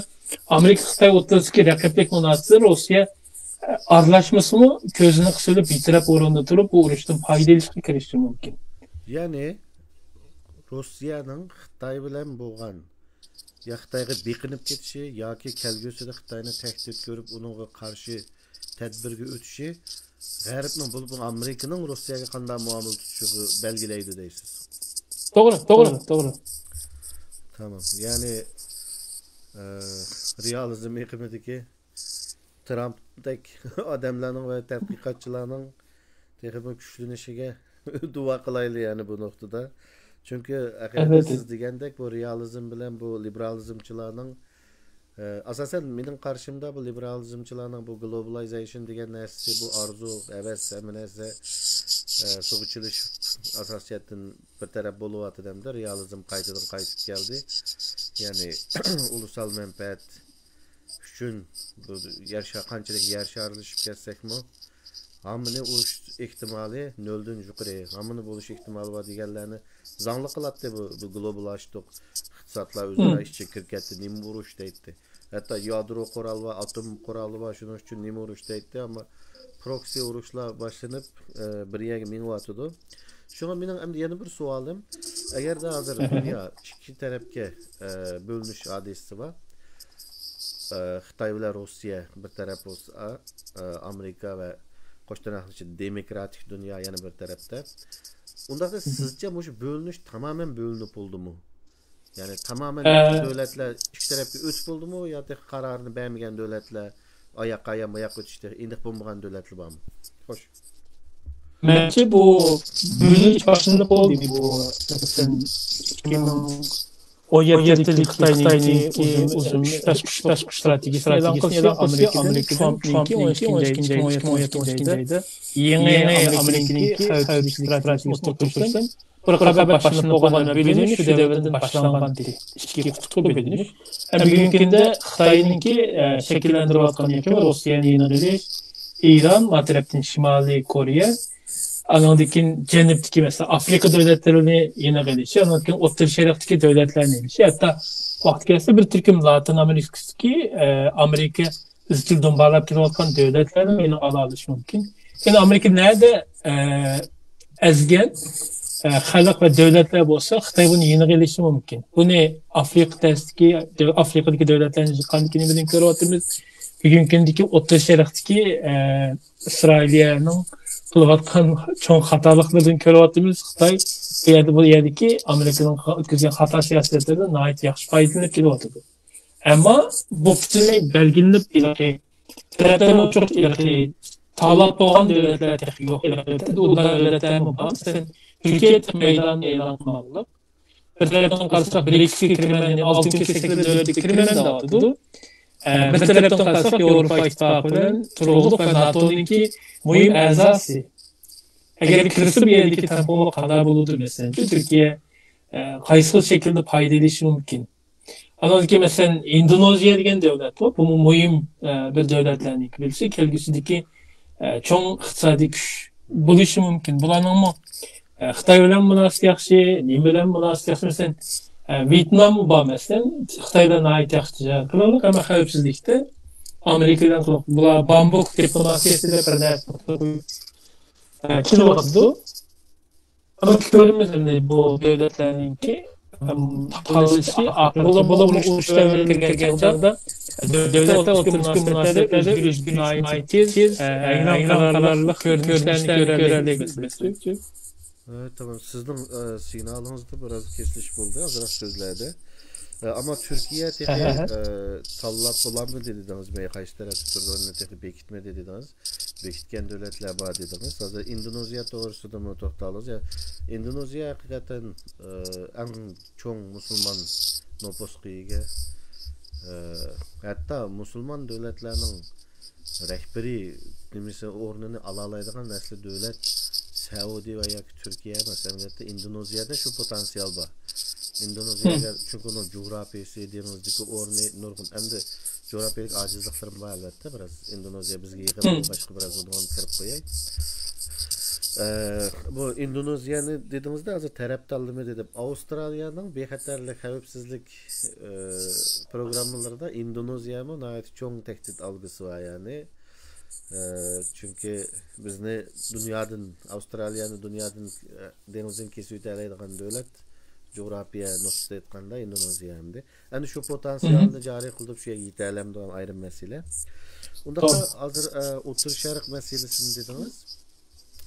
ئامېرىكا خىتاي ئوتتۇرىسىدىكى رەقىبلىك مۇناسىۋەتتە روسىيە، ئە، ئارىلاشمىسىمۇ، كۆزىنى قىسىۋېلىپ بىتەرەپ ئورۇندا تۇرۇپ، بۇ ئۇرۇشتىن پايدا ئېلىشقا كىرىشىشى مۇمكىن. يەنى روسىيەنىڭ خىتاي بىلەن بولغان يا خىتايغا بېقىنىپ كېتىشى ياكى كەلگۈسىدە خىتاينى تەھدىت كۆرۈپ، ئۇنىڭغا قارشى تەدبىرگە ئۆتۈشى غەربنىڭ، بولۇپمۇ ئامېرىكىنىڭ روسىيەگە قانداق مۇئامىلە تۇتۇشىغا بەلگىلەيدۇ دەيسىز. توغرا، توغرا، توغرا. تامام. يەنى، ئە، رېئالىزم ئېقىمىدىكى ترامپتەك ئادەملەرنىڭ ۋە تەتقىقاتچىلارنىڭ تېخىمۇ كۈچلىنىشىگە دۇئا قىلايلى، يەنى بۇ نۇقتىدا. چۈنكى ھەقىقەتەن سىز دېگەندەك، بۇ رېئالىزم بىلەن بۇ لىبېرالىزمچىلارنىڭ، ئە، ئاساسەن مېنىڭ قارىشىمدا بۇ لىبېرالىزمچىلارنىڭ بۇ گلوبالىزېيشن دېگەن نەرسىسى، بۇ ئارزۇ، ھەۋەس، ھەممە نەرسە، ئە، سۇغا چىلىشىپ، ئاساسىيەتتىن بىر تەرەپ بولۇۋاتىدۇ ئەمدى. رېئالىزم قايتىدىن قايتىپ كەلدى. يەنى ئۇلۇسال مەنپەئەت ئۈچۈن بۇ يەر شا-، قانچىلىك يەر شارلىشىپ كەتسەكمۇ، ھاممىنى ئۇرۇش ئېھتىمالى نۆلدىن يۇقىرى، ھاممىنى بولۇش ئېھتىمالى بار دېگەنلەرنى زاڭلىق قىلاتتى بۇ، بۇ گلوباللاشتۇق، ئىقتىسادلار ئۆزئارا ئىچىگە كىرىپ كەتتى، نېمە ئۇرۇش دەيتتى. ھەتتا يادرو قورال بار، ئاتوم قورالى بار، شۇنىڭ ئۈچۈن نېمە ئۇرۇش دەيتتى، ئەمما پروكسى ئۇرۇشلار باشلىنىپ، ئە، بىر يەرگە مېڭىۋاتىدۇ. شۇڭا مېنىڭ ئەمدى يەنە بىر سوئالىم، ئەگەردە ھازىر دۇنيا ئىككى تەرەپكە، ئە، بۆلۈنۈش ھادىسىسى بار، ئە، خىتاي بىلەن روسىيە بىر تەرەپ بولسا، ئە، ئامېرىكا ۋە قوشنا ئەھلىچە دېموكراتىك دۇنيا يەنە بىر تەرەپتە. ئۇنداقتا سىزچە مۇشۇ بۆلۈنۈش تامامەن بۆلۈنۈپ بولدىمۇ؟ يەنى تامامەن ئە، دۆلەتلەر ئىككى تەرەپكە ئۆتۈپ بولدىمۇ يا تېخى قارارىنى بەرمىگەن دۆلەتلەر ئاياققا ئايان ماياققا ئۆتۈشتە ئېنىق بولمىغان دۆلەتلەر بارمۇ؟ خوش. مەنچە بۇ بۆلۈش باشلىنىپ بولدى. بۇ مەسىلەن، ئىككى مىڭ ئون يەتتىدىكى خىتاينىڭكى ئۇزۇن، ئۈچ بەش قۇش، بەش قۇش ئېلان قىلىشى ئامېرىكىدىن، ئامېرىكىدىن ترامپنىڭكى ئون ئىككىنچى ئايدا، يېڭى ئامېرىكىنىڭكى خەۋپسىزلىك ستراتېگىيىسى ئوتتۇرىغا قويۇلسۇن. بىر خەۋپ باشلىنىپ بولغان بۆلۈنۈش شۇ دەۋردىن باشلانغان ئىدى. ئىككى قۇتۇپلۇق بۆلۈنۈش. ھەم بۈگۈنكى كۈندە خىتاينىڭكى، ئە، شەكىللەندۈرۈۋاتقان يەنە روسىيەنى يېنىغا ئېلىش، ئىران، ما تەرەپتىن شىمالىي كورېيە، ئانىڭدىن كېيىن جەنۇبتىكى، مەسىلەن، ئافرىقا دۆلەتلىرىنى يېنىغا ئېلىشى، ئانىڭدىن كېيىن ئوتتۇرا شەرقتىكى دۆلەتلەرنى ئېلىشى، ھەتتا ۋاقتى كەلسە بىر تۈركۈم لاتىن ئامېرىكىسىدىكى، ئە، ئامېرىكا ئىزچىل دۇمبالاپ كېلىۋاتقان دۆلەتلەرنى يېنىغا ئالالىشى مۇمكىن. يەنى ئامېرىكا نەدە، ئە، ئەزگەن، ئە، خەلق ۋە دۆلەتلەر بولسا، خىتاي بۇنى يېنىغا ئېلىشى مۇمكىن. بۇنى ئافرىقا تەستىكى، ئافرىقىدىكى دۆلەتلەرنى يىغقاندىكى نېمىدىن كۆرۈۋاتىمىز؟ بۈگۈنكى كۈندىكى ئوتتۇرا شەرقتىكى، ئە، ئىسرائىلىيەنىڭ قىلىۋاتقان چوڭ خاتالىقلىرىدىن كۆرۈۋاتىمىز. خىتاي بۇ يەردە، بۇ يەردىكى ئامېرىكىنىڭ ئۆتكۈزگەن خاتا سىياسەتلىرىدىن ناھايىتى ياخشى پايدىلىنىپ كېلىۋاتىدۇ. ئەمما بۇ پۈتۈنلەي بەلگىلىنىپ، ھېلىقى تەرەپلەرمۇ ئوچۇق، ھېلىقى تاللاپ بولغان دۆلەتلەر تېخى يوق. ھېلىقى ئۇنداق دۆلەتلەرمۇ بار. مەسىلەن، تۈركىيە تېخى مەيدانىنى ئېلان قىلمىغانلىق. بىر تەرەپتىن قارىساق، برىكسكە كىرىمەن، ئالتۇن كېسەكلىرى دۆلىتىگە كىرىمەن دەۋاتىدۇ. ئە، بىر تەرەپتىن قارىساق، ياۋروپا ئىتتىپاقى بىلەن تۇرۇقلۇق ۋە ناتونىڭكى مۇھىم ئەزاسى. ئەگەر كىرسە، بۇ يەردىكى تەڭپۇڭلۇق قانداق بولىدۇ؟ مەسىلەن، تۈركىيە، ئە، قايسى خىل شەكىلدە پايدا ئېلىشى مۇمكىن؟ ئانىڭدىن كېيىن، مەسىلەن، ئىندونېزىيە دېگەن دۆلەت بار. بۇمۇ مۇھىم، ئە، بىر دۆلەتلەرنىڭكى بىرسى. كەلگۈسىدىكى، ئە، چوڭ ئىقتىسادىي كۈچ بولۇشى مۇمكىن. بۇلارنىڭمۇ، ئە، خىتاي بىلەن مۇناسىۋىتى ياخشى، نېمە بىلەن مۇناسىۋىتى ياخشى؟ مەسىلەن، ئە، ۋيېتنام بار، مەسىلەن، خىتاي بىلەن ناھايىتى ياخشى تىجارەت قىلىدۇ، ئەمما خەۋپسىزلىكتە ئامېرىكا بىلەن قىلىدۇ. بۇلار بامبۇك دىپلوماتىيەسى دەپ بىر نەرسە، ئە، كېلىۋاتىدۇ. ئەمما كۆرىمىز ئەمدى بۇ دۆلەتلەرنىڭكى، ئەم، تاللىشى ئارقىلىق بولۇپ ئۇرۇش دەۋرىگە كىرگەن چاغدا دۆلەتلەر ئوتتۇرىدىكى مۇناسىۋەتلەردە ئۆزگىرىش ناھايىتى تېز، ئە، ئەينەن قارارلىق كۆرۈنۈشلەرنى كۆرەلەيمىز. ھە، تامام. سىزنىڭ، ئە، سىگنالىڭىزدا بىراز كېسىلىش بولدى، ئازراق سۆزلەردە. ئە، ئەمما تۈركىيە تېخى، ئە، تاللاپ بولالمىدى دېدىڭىز، مەيلى قايسى تەرەپتە تۇرىدۇ، ئۇنى تېخى بېكىتمىدى دېدىڭىز. بېكىتكەن دۆلەتلەر بار دېدىڭىز. ھازىر ئىندونېزىيە توغرىسىدىمۇ توختالىڭىز. يا، ئىندونېزىيە ھەقىقەتەن، ئە، ئەڭ چوڭ مۇسۇلمان نوپۇسقا ئىگە. ئە، ھەتتا مۇسۇلمان دۆلەتلەرنىڭ رەھبىرىي نېمىسى، ئورنىنى ئالالايدىغان ئەسلى دۆلەت سەئۇدى ۋە ياكى تۈركىيە ئەمەس. ئەمەلىيەتتە ئىندونېزىيەدە شۇ پوتېنسىال بار. ئىندونېزىيەگە، چۈنكى ئۇنىڭ جۇغراپىيىسى، دېڭىزدىكى ئورنى نۇرغۇن، ئەمدى جۇغراپىيەلىك ئاجىزلىقلىرىمۇ بار، ئەلۋەتتە، بىراز ئىندونېزىيە بىزگە يېقىن، باشقا بىراز ئۇنىڭغا كىرىپ قوياي. ئە، بۇ ئىندونېزىيەنى دېدىڭىزدە، ھازىر تەرەپ تاللىمىدى دەپ، ئاۋسترالىيەنىڭ بىخەتەرلىك، خەۋپسىزلىك، ئە، پروگراممىلىرىدا ئىندونېزىيەمۇ ناھايىتى چوڭ تەھدىت ئالگۈسى بار، يەنى. ئە، چۈنكى بىزنى دۇنيادىن، ئاۋسترالىيەنى دۇنيادىن، ئە، دېڭىزدىن كېسىۋېتەلەيدىغان دۆلەت، جۇغراپىيە نۇقتىسىدا ئېيتقاندا، ئىندونېزىيە ئەمدى. ئەنە شۇ پوتېنسىيالنى جارى قىلدۇرۇپ، شۇ يەرگە يېتەلەمدىغان ئايرىم مەسىلە. ئۇنداقتا ھازىر، ئە، ئوتتۇرا شەرق مەسىلىسىنى دېدىڭىز.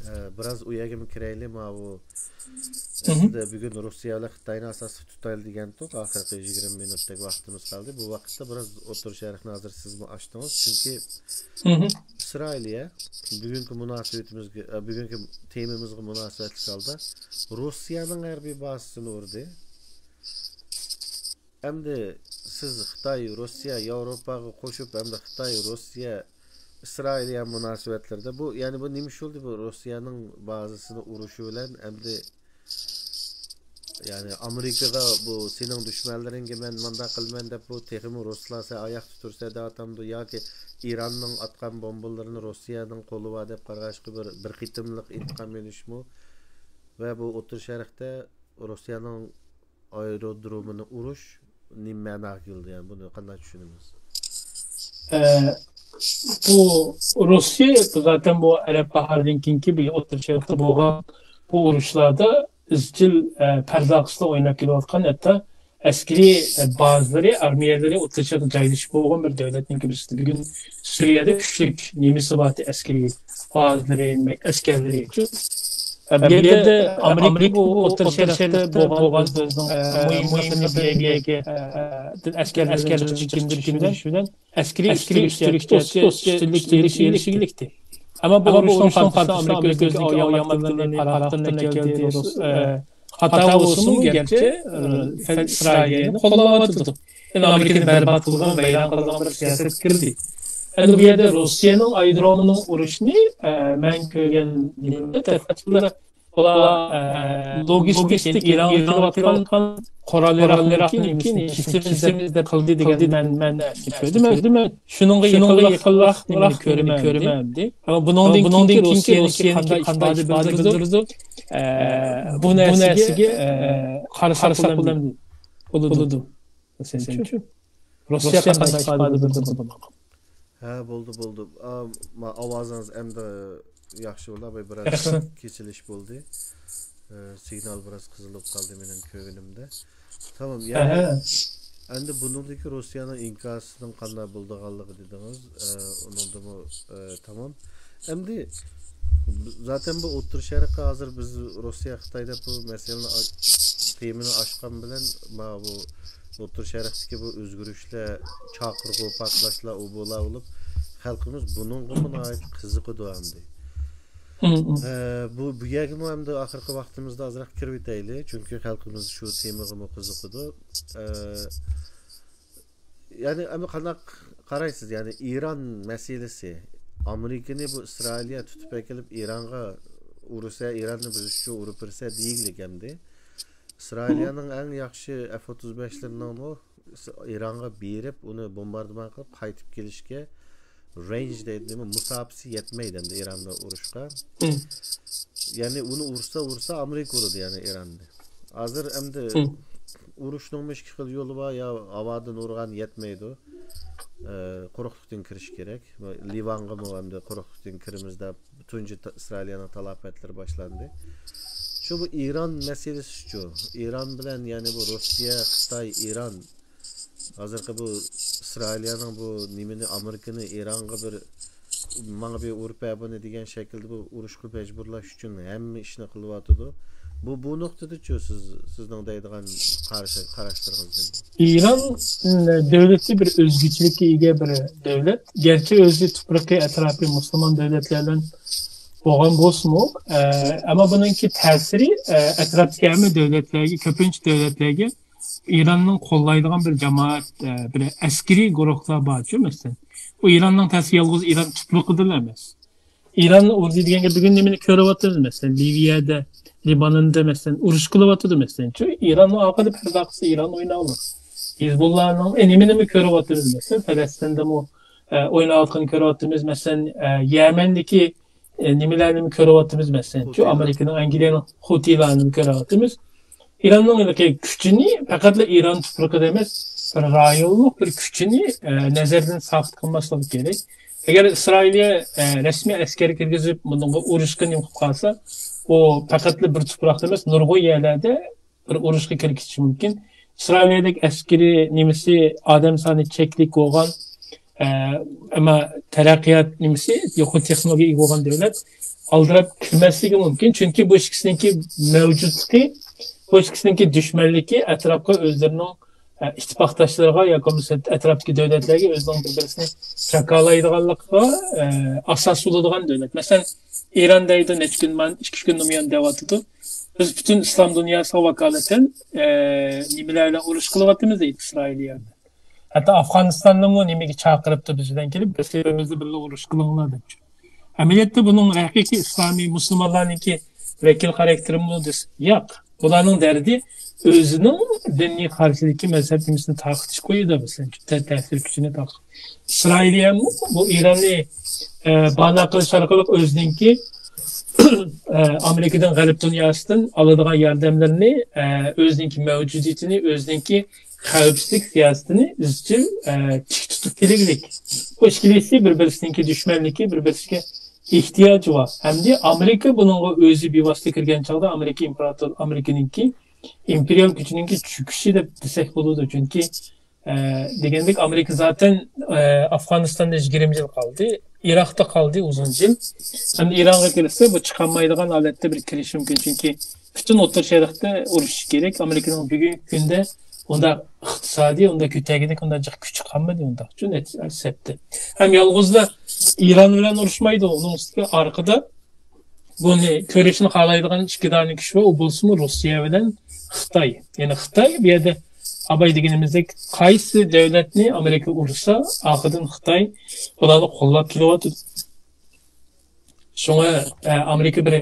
ئە، بىراز ئۇ يەرگىمۇ كىرەيلى، ماۋۇ ئەسلىدە بۈگۈن روسىيە بىلەن خىتاينى ئاساسلىق تۇتايلى دېگەنتۇق. ئاخىرقى يىگىرمە مىنۇتتەك ۋاقتىمىز قالدى. بۇ ۋاقىتتا بىراز ئوتتۇرا شەرقنى ھازىر سىزمۇ ئاچتىڭىز. چۈنكى ئىسرائىلىيە بۈگۈنكى مۇناسىۋىتىمىزگە، ئە، بۈگۈنكى تېمىمىزغا مۇناسىۋەتلىك ھالدا روسىيەنىڭ ھەربىي بازىسىنى ئۇردى. ئەمدى سىز خىتاي، روسىيە، ياۋروپاغا قوشۇپ، ئەمدى خىتاي، روسىيە، ئىسرائىلىيە مۇناسىۋەتلىرىدە بۇ، يەنى بۇ نېمە ئىش بولدى؟ بۇ روسىيەنىڭ بازىسىنى ئۇرۇشى بىلەن ئەمدى، يەنى ئامېرىكىغا بۇ سېنىڭ دۈشمەنلىرىڭگە مەن مۇنداق قىلىمەن دەپ، بۇ تېخىمۇ رۇسلار سەن ئاياقتا تۇرسەن دەۋاتامدۇ ياكى ئىراننىڭ ئاتقان بومبىلىرىنى روسىيەنىڭ قولى بار دەپ قاراشقا بىر، بىر قېتىملىق ئىنتىقام ئېلىشمۇ ۋە بۇ ئوتتۇرا شەرقتە روسىيەنىڭ ئايرودرومىنى ئۇرۇش نېمە مەناغا كېلىدۇ؟ يەنى بۇنى قانداق چۈشىنىمىز؟ ئە، بۇ روسىيە زاتەن بۇ ئەرەب باھارىدىن كېيىنكى بۇ ئوتتۇرا شەرقتە بولغان بۇ ئۇرۇشلاردا ئىزچىل، ئە، پەردە ئارقىسىدا ئويناپ كېلىۋاتقان، ھەتتا ئەسكىرىي، ئە، بازىلىرى، ئارمىيەلىرى ئوتتۇرا شەرقتە جايلىشىپ بولغان بىر دۆلەتنىڭ بىرسى. بۈگۈن سۈرىيەدە كۈچلۈك نېمىسى بار، ئەسكىرىي بازىلىرى، ئەسكەرلىرى. ئە، بۇ يەردە ئامېرىكا بۇ ئوتتۇرا شەرقتە بولغان ئۆزىنىڭ، ئە، مۇھىملىقىنى بىر يەرگە، ئە، ئەسكەرلەرنى چېكىندۈرۈش بىلەن ئەسكىرىي ئۈستۈنلۈككە، ئۈستۈنلۈك، ئۈستۈنلۈككە ئېرىشكىلىكتى. ئەمما بۇ ئۇرۇشنىڭ پارتلىشىدا ئامېرىكا ئۆزىنىڭكى ئاۋۇ يامانلىقلىرىنى، پاراخوتلىرىنى ئەكەلدى. ئە، خاتا بولسىمۇ، گەرچە، ئە، ئىسرائىلىيەنى قوللاۋاتىدۇ. يەنى ئامېرىكىنى بەربات قىلغان، ۋەيران قىلغان بىر سىياسەتكە كىردى. ئەمدى بۇ يەردە روسىيەنىڭ ئايرودرومىنىڭ ئۇرۇشىنى، ئە، مەن كۆرگەن نېمىدە تەتقىقاتچىلار ئۇلار، ئە، لوگىستىك، يەنى ئىرانغا كېلىۋاتقان قورال-ياراغنىڭكى نېمىسىنى كېسىمىز دەپ قىلدى دېگەن مەن، مەن كۆردۈم. شۇنىڭغا يېقىنراق نېمىنى كۆرىمەن دېدى. ئەمما بۇنىڭدىن كېيىنكى روسىيەنىڭكى قانداق ئىپادە بىلدۈرىدۇ، ئە، بۇ نەرسىگە، ئە، قارىساق بولامدۇ؟ بولىدۇ. سەنچۇ؟ روسىيە قانداق ئىپادە بىلدۈرىدۇ؟ ھە، بولدى، بولدى. ئا، ما-، ئاۋازىڭىز ئەمدى ياخشى بولدى، بىر-، بىراز كېسىلىش بولدى. ئە، سىگنال بىراز قىزىلىپ قالدى مېنىڭ كۆرگىنىمدە. تامام، يەنى ئەمدى بۇنىڭدىكى روسىيەنىڭ ئىنكاسىنىڭ قانداق بولىدىغانلىقى دېدىڭىز. ئە، ئۇنىڭدىمۇ، ئە، تامام. ئەمدى زاتەن بۇ ئوتتۇرا شەرققە ھازىر بىز روسىيە، خىتاي دەپ بۇ مەسىلىنى ئاچ-، تېمىنى ئاچقان بىلەن، ما بۇ ئوتتۇرا شەرقتىكى بۇ ئۆزگىرىشلەر، چاقىرغۇ، پارتلاشلار، ئۇ بۇلار بولۇپ، خەلقىمىز بۇنىڭغىمۇ ناھايىتى قىزىقىدۇ ئەمدى. ئە، بۇ، بۇ يەرگىمۇ ئەمدى ئاخىرقى ۋاقتىمىزدا ئازراق كىرىۋېتەيلى، چۈنكى خەلقىمىز شۇ تېمىغىمۇ قىزىقىدۇ. ئە، يەنى، ئەمدى قانداق قارايسىز؟ يەنى، ئىران مەسىلىسى، ئامېرىكىنى بۇ ئىسرائىلىيە تۇتۇپ ئەكېلىپ، ئىرانغا ئۇرسا، ئىراننى بۇزۇش ئۈچۈن ئۇرۇپ بېرسە دېگۈلۈك ئەمدى. ئىسرائىلىيەنىڭ ئەڭ ياخشى ئەف ئوتتۇز بەشلىرىنىڭمۇ ئىرانغا بېرىپ، ئۇنى بومباردىمان قىلىپ قايتىپ كېلىشكە رەينج دەيدۇ، نېمە، مۇساپىسى يەتمەيدۇ ئەمدى ئىران بىلەن ئۇرۇشقا. يەنى ئۇنى ئۇرسا، ئۇرسا، ئامېرىكا ئۇرىدۇ يەنى ئىراننى. ھازىر ئەمدى ئۇرۇشنىڭمۇ ئىككى خىل يولى بار، يا ھاۋادىن ئۇرغان يەتمەيدۇ. ئە، قۇرۇقلۇقتىن كىرىش كېرەك. لىۋانغىمۇ ئەمدى قۇرۇقلۇقتىن كىرىمىز دەپ تۇنجى تا-، ئىسرائىلىيەنىڭ تالاپەتلىرى باشلاندى. شۇ بۇ ئىران مەسىلىسىچۇ؟ ئىران بىلەن يەنى بۇ روسىيە، خىتاي، ئىران ھازىرقى بۇ ئىسرائىلىيەنىڭ بۇ نېمىنى، ئامېرىكىنى ئىرانغا بىر، ماڭا بىر ئۇرۇپ بەر بۇنى دېگەن شەكىلدە بۇ ئۇرۇشقا مەجبۇرلاش ئۈچۈن ھەممە ئىشنى قىلىۋاتىدۇ. بۇ، بۇ نۇقتىدىچۇ سىز، سىزنىڭ دەيدىغان قارىشى، قاراشلىرىڭىز نېمە؟ ئىران، م، دۆلىتى بىر ئۆزگىچىلىككە ئىگە بىر دۆلەت. گەرچە ئۆزى تۇپرىقى، ئەتراپى مۇسۇلمان دۆلەتلەر بىلەن بولغان بولسىمۇ، ئە، ئەمما بۇنىڭكى تەسىرى، ئە، ئەتراپتىكى ھەممە دۆلەتلەرگە، كۆپىنچە دۆلەتلەرگە ئىراننىڭ قوللايدىغان بىر جامائەت، ئە، بىر ئەسكىرىي گۇرۇھلار بارچۇ، مەسىلەن. ئۇ ئىراننىڭ تەسىرى يالغۇز ئىران تۇپرىقىدىلا ئەمەس. ئىراننى ئۇردى دېگەن گەپ بۈگۈن نېمىنى كۆرۈۋاتىمىز، مەسىلەن، لىۋىيەدە، لىبانوندا، مەسىلەن، ئۇرۇش قىلىۋاتىدۇ، مەسىلەنچۇ، ئىراننىڭ ئارقىدا پەردە ئارقىسىدا ئىران ئويناۋاتىدۇ. ھېزبۇللانىڭ، ئە، نېمە، نېمە كۆرۈۋاتىمىز، مەسىلەن، پەلەستىندىمۇ، ئە، ئويناۋاتقىنىنى كۆرۈۋاتىمىز، مەسىلەن، ئە، يەمەندىكى، ئە، نېمىلەرنىمۇ كۆرۈۋاتىمىز، مەسىلەنچۇ، ئامېرىكىنىڭ، ئەنگلىيەنىڭ خۇتىيلارنىمۇ كۆرۈۋاتىمىز. ئىراننىڭ ھېلىقى كۈچىنى پەقەتلا ئىران تۇپرىقىدا ئەمەس، بىر رايونلۇق بىر كۈچىنى، ئە، نەزەردىن ساقىت قىلماسلىقى كېرەك. ئەگەر ئىسرائىلىيە، ئە، رەسمىي ئەسكەر كىرگۈزۈپ، بۇنىڭغا ئۇرۇشقا نېمە قىلىپ قالسا، ئۇ پەقەتلا بىر تۇپراقتا ئەمەس، نۇرغۇن يەرلەردە بىر ئۇرۇشقا كىرىپ كېتىشى مۇمكىن. ئىسرائىلىيەدەك ئەسكىرىي نېمىسى، ئادەم سانى چەكلىك بولغان، ئە، ئەمما تەرەققىيات نېمىسى، يۇقىرى تېخنولوگىيەگە ئىگە بولغان دۆلەت ئالدىراپ كىرمەسلىكى مۇمكىن. چۈنكى بۇ ئىككىسىنىڭكى مەۋجۇتلۇقى، بۇ ئىككىسىنىڭكى دۈشمەنلىكى ئەتراپقا ئۆزلىرىنىڭ، ئە، ئىتتىپاقداشلىرىغا ياكى بولمىسا ئەتراپتىكى دۆلەتلەرگە ئۆزىنىڭ بىر-بىرسىنى جاكارلايدىغانلىقىغا، ئە، ئاساس بولىدىغان دۆلەت. مەسىلەن، ئىران دەيدۇ، نەچچە كۈن، مانا ئىككى، ئۈچ كۈندىن بۇيان دەۋاتىدۇ. بىز پۈتۈن ئىسلام دۇنياسىغا ۋاكالىتەن، ئە، نېمىلەر بىلەن ئۇرۇش قىلىۋاتىمىز دەيدۇ ئىسرائىلىيە. ھەتتا ئافغانىستاننىمۇ نېمىگە چاقىرىپتۇ، بىز بىلەن كېلىپ، بىر سېپىمىزدە بىللە ئۇرۇش قىلىڭلار دەپ. ئەمەلىيەتتە بۇنىڭ ھەقىقىي ئىسلامىي مۇسۇلمانلارنىڭكى ۋەكىل خاراكتېرىمۇ دېسە، ياق. بۇلارنىڭ دەردى ئۆزىنىڭ دىنىي قارشىدىكى مەزھەپ نېمىسىنى تارقىتىش قويىدۇ، مەسىلەن، تە-، تەسىر كۈچىنى تارقىتىش. ئىسرائىلىيەمۇ بۇ ئىراننى، ئە، بانا قىلىش ئارقىلىق ئۆزىنىڭكى، ئە، ئامېرىكىدىن، غەرب دۇنياسىدىن ئالىدىغان ياردەملىرىنى، ئە، ئۆزىنىڭكى مەۋجۇدىيىتىنى، ئۆزىنىڭكى خەۋپسىزلىك سىياسىتىنى ئىزچىل، ئە، تىك تۇتۇپ كېلىگلىك. بۇ ئىككىلىسى بىر-، بىرسىنىڭكى دۈشمەنلىكى، بىر-، بىرسىگە ئېھتىياجى بار. ئەمدى ئامېرىكا بۇنىڭغا ئۆزى بىۋاسىتە كىرگەن چاغدا ئامېرىكا ئىمپېراتور-، ئامېرىكىنىڭكى ئىمپېرىيال كۈچىنىڭكى چۆكۈشى دەپ دېسەك بولىدۇ. چۈنكى، ئە، دېگەندەك ئامېرىكا زاتەن، ئە، ئافغانىستاندا يىگىرمە يىل قالدى، ئىراقتا قالدى ئۇزۇن يىل. ئەمدى ئىرانغا كىرسە بۇ چىقالمايدىغان ھالەتتە بىر كىرىشى مۇمكىن. چۈنكى پۈتۈن ئوتتۇرا شەرقتە ئۇرۇش كېرەك. ئامېرىكىنىڭ بۈگۈنكى كۈندە ئۇنداق ئىقتىسادىي، ئۇنداق كۆتەرگۈدەك، ئۇنداق جىق كۈچى قالمىدى ئۇنداق. شۇ نەتىجە سەپتى. ھەم يالغۇزلا ئىران بىلەن ئۇرۇشمايدۇ، ئۇنىڭ ئۈستىگە ئارقىدا بۇنى كۆرۈشنى خالايدىغان ئىككى دانە كۈچ بار، ئۇ بولسىمۇ روسىيە بىلەن خىتاي. يەنى خىتاي بۇ يەردە ئاباي دېگىنىمىزدەك قايسى دۆلەتنى ئامېرىكا ئۇرسا، ئارقىدىن خىتاي بۇلارنى قوللاپ كېلىۋاتىدۇ. شۇڭا، ئە، ئامېرىكا بىر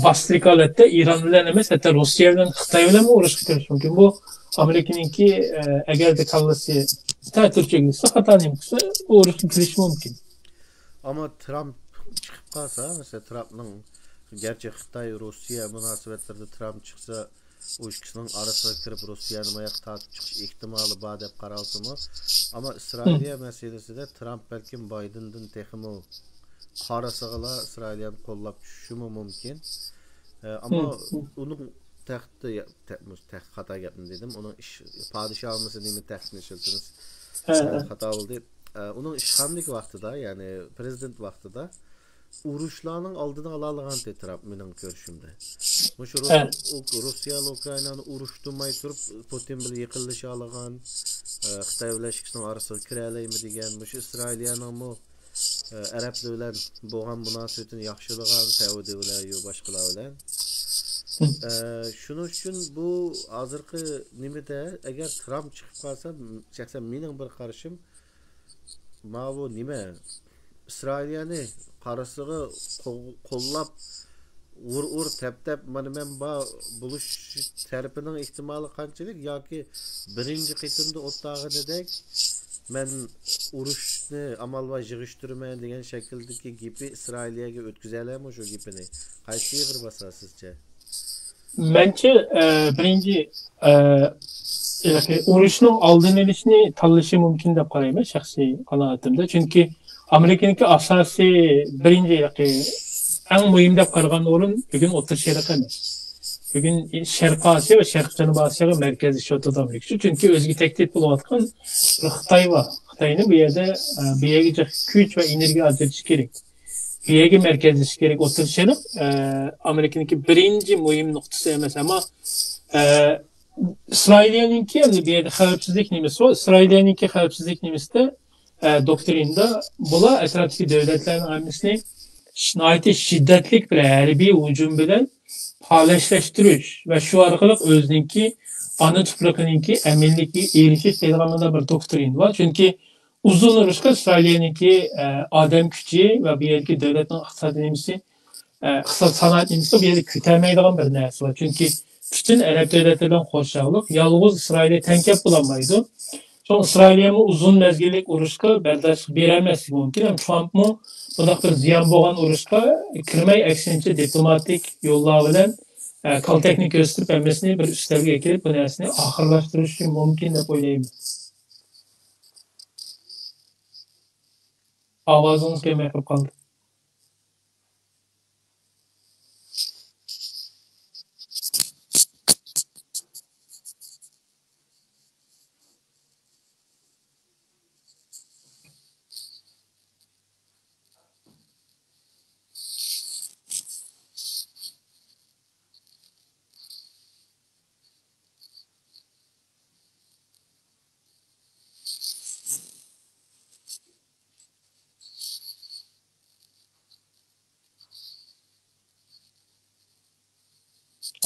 ۋاسىتىلىك ھالەتتە ئىران بىلەن ئەمەس، ھەتتا روسىيە بىلەن، خىتاي بىلەنمۇ ئۇرۇشقا كىرىشى مۇمكىن. بۇ ئامېرىكىنىڭكى، ئە، ئەگەردە كاللىسى تەتۈر چۆگىسى خاتا نېمە قىلسا، ئۇ ئۇرۇشقا كىرىشى مۇمكىن. ئەمما ترامپ چىقىپ قالسا، مەسىلەن، ترامپنىڭ، گەرچە خىتاي، روسىيە مۇناسىۋەتلىرىدە ترامپ چىقسا، ئۇ ئىككىسىنىڭ ئارىسىغا كىرىپ، روسىيەنى ماياققا تارتىپ چىقىش ئېھتىمالى بار دەپ قارالسىمۇ، ئەمما ئىسرائىلىيە مەسىلىسىدە ترامپ بەلكىم بايدېندىن تېخىمۇ قارىسىغىلا ئىسرائىلىيەنى قوللاپ چۈشۈشىمۇ مۇمكىن. ئە، ئەمما ئۇنىڭ تەختى، تە-، تەخت خاتا گەپنى دېدىم. ئۇنىڭ ئىش، پادىشاھ ئالمىسا نېمە تەختنى ئىشلىتىمىز؟ خاتا بولدى. ئە، ئۇنىڭ ئىشخانىدىكى ۋاقتىدا، يەنى پرېزىدېنت ۋاقتىدا ئۇرۇشلارنىڭ ئالدىنى ئالالىغانتى ترامپ، مېنىڭ كۆرۈشۈمدە. مۇشۇ روس-، ئۇ-، روسىيە ئۇكرائىنانى ئۇرۇشتۇرماي تۇرۇپ، پۇتىن بىلەن يېقىنلىشالىغان، ئە، خىتاي بىلەن ئىككىسىنىڭ ئارىسىغا كىرەلەيمۇ دېگەن، مۇشۇ ئىسرائىلىيەنىڭمۇ، ئە، ئەرەبلەر بىلەن بولغان مۇناسىۋىتىنى ياخشىلىغان، سەئۇدى بىلەن يا باشقىلار بىلەن. ئە، شۇنىڭ ئۈچۈن بۇ ھازىرقى نېمىدە، ئەگەر ترامپ چىقىپ قالسا، شەخسەن مېنىڭ بىر قارىشىم، ماۋۇ نېمە، ئىسرائىلىيەنى قارىسىغا قو-، قوللاپ، ئۇر ئۇر، تەپ تەپ، مانا مەن بار بولۇش تەرىپىنىڭ ئېھتىمالى قانچىلىك؟ ياكى بىرىنچى قېتىمدا ئوتتاغىنىدەك، مەن ئۇرۇشنى ئامال بار يىغىشتۇرىمەن دېگەن شەكىلدىكى گېپى ئىسرائىلىيەگە ئۆتكۈزەلەرمۇ شۇ گېپىنى؟ قايسى ئېغىر باسار سىزچە؟ مەنچە، ئە، بىرىنچى، ئە، ياكى ئۇرۇشنىڭ ئالدىنى ئېلىشنى تاللىشى مۇمكىن دەپ قارايمەن شەخسىي قانائىتىمدە. چۈنكى ئامېرىكىنىڭكى ئاساسىي بىرىنچى ياكى ئەڭ مۇھىم دەپ قارىغان ئورۇن بۈگۈن ئوتتۇرا شەرق ئەمەس. بۈگۈن شەرقىي ئاسىيا ۋە شەرقىي جەنۇبىي ئاسىياغا مەركەزلىشىۋاتىدۇ ئامېرىكا. چۈنكى ئۆزىگە تەھدىت بولۇۋاتقان بىر خىتاي بار. خىتاينى بۇ يەردە، ئە، بۇ يەرگە جىق كۈچ ۋە ئېنېرگىيە ئاجرىتىش كېرەك. بۇ يەرگە مەركەزلىشىش كېرەك. ئوتتۇرا شەرق، ئە، ئامېرىكىنىڭكى بىرىنچى مۇھىم نۇقتىسى ئەمەس، ئەمما، ئە، ئىسرائىلىيەنىڭكى ئەمدى بۇ يەردە خەۋپسىزلىك نېمىسى بار؟ ئىسرائىلىيەنىڭكى خەۋپسىزلىك نېمىسىدە، ئە، دوكترىنىدا بۇلار ئەتراپتىكى دۆلەتلەرنىڭ ھەممىسىنى ش-، ناھايىتى شىددەتلىك بىر ھەربىي ھۇجۇم بىلەن پالەچلەشتۈرۈش ۋە شۇ ئارقىلىق ئۆزىنىڭكى ئانا تۇپرىقىنىڭكى ئەمىنلىكىگە ئېرىشىش دەيدىغان مۇنداق بىر دوكترىنا بار. چۈنكى ئۇزۇن ئۇرۇشقا ئىسرائىلىيەنىڭكى، ئە، ئادەم كۈچى ۋە بۇ يەردىكى دۆلەتنىڭ ئىقتىسادىي نېمىسى، ئە، ئىقتىساد، سانائەت نېمىسى بۇ يەردە كۆتەرمەيدىغان بىر نەرسە بار. چۈنكى پۈتۈن ئەرەب دۆلەتلىرى بىلەن قورشاقلىق، يالغۇز ئىسرائىلىيە تەڭ كەپ بولالمايدۇ. شۇڭا ئىسرائىلىيەمۇ ئۇزۇن مەزگىللىك ئۇرۇشقا بەرداشلىق بېرەلمەسلىكى مۇمكىن. ھەم ترامپمۇ بۇنداق بىر زىيان بولغان ئۇرۇشقا كىرمەي، ئەكسىچە دىپلوماتىك يوللار بىلەن، ئە، كالتەكنى كۆرسىتىپ، ھەممىسىنى بىر ئۈستەلگە ئەكىرىپ، بۇ نەرسىنى ئاخىرلاشتۇرۇشى مۇمكىن دەپ ئويلايمەن. ئاۋازىڭىز كەلمەي قېلىپ قالدى.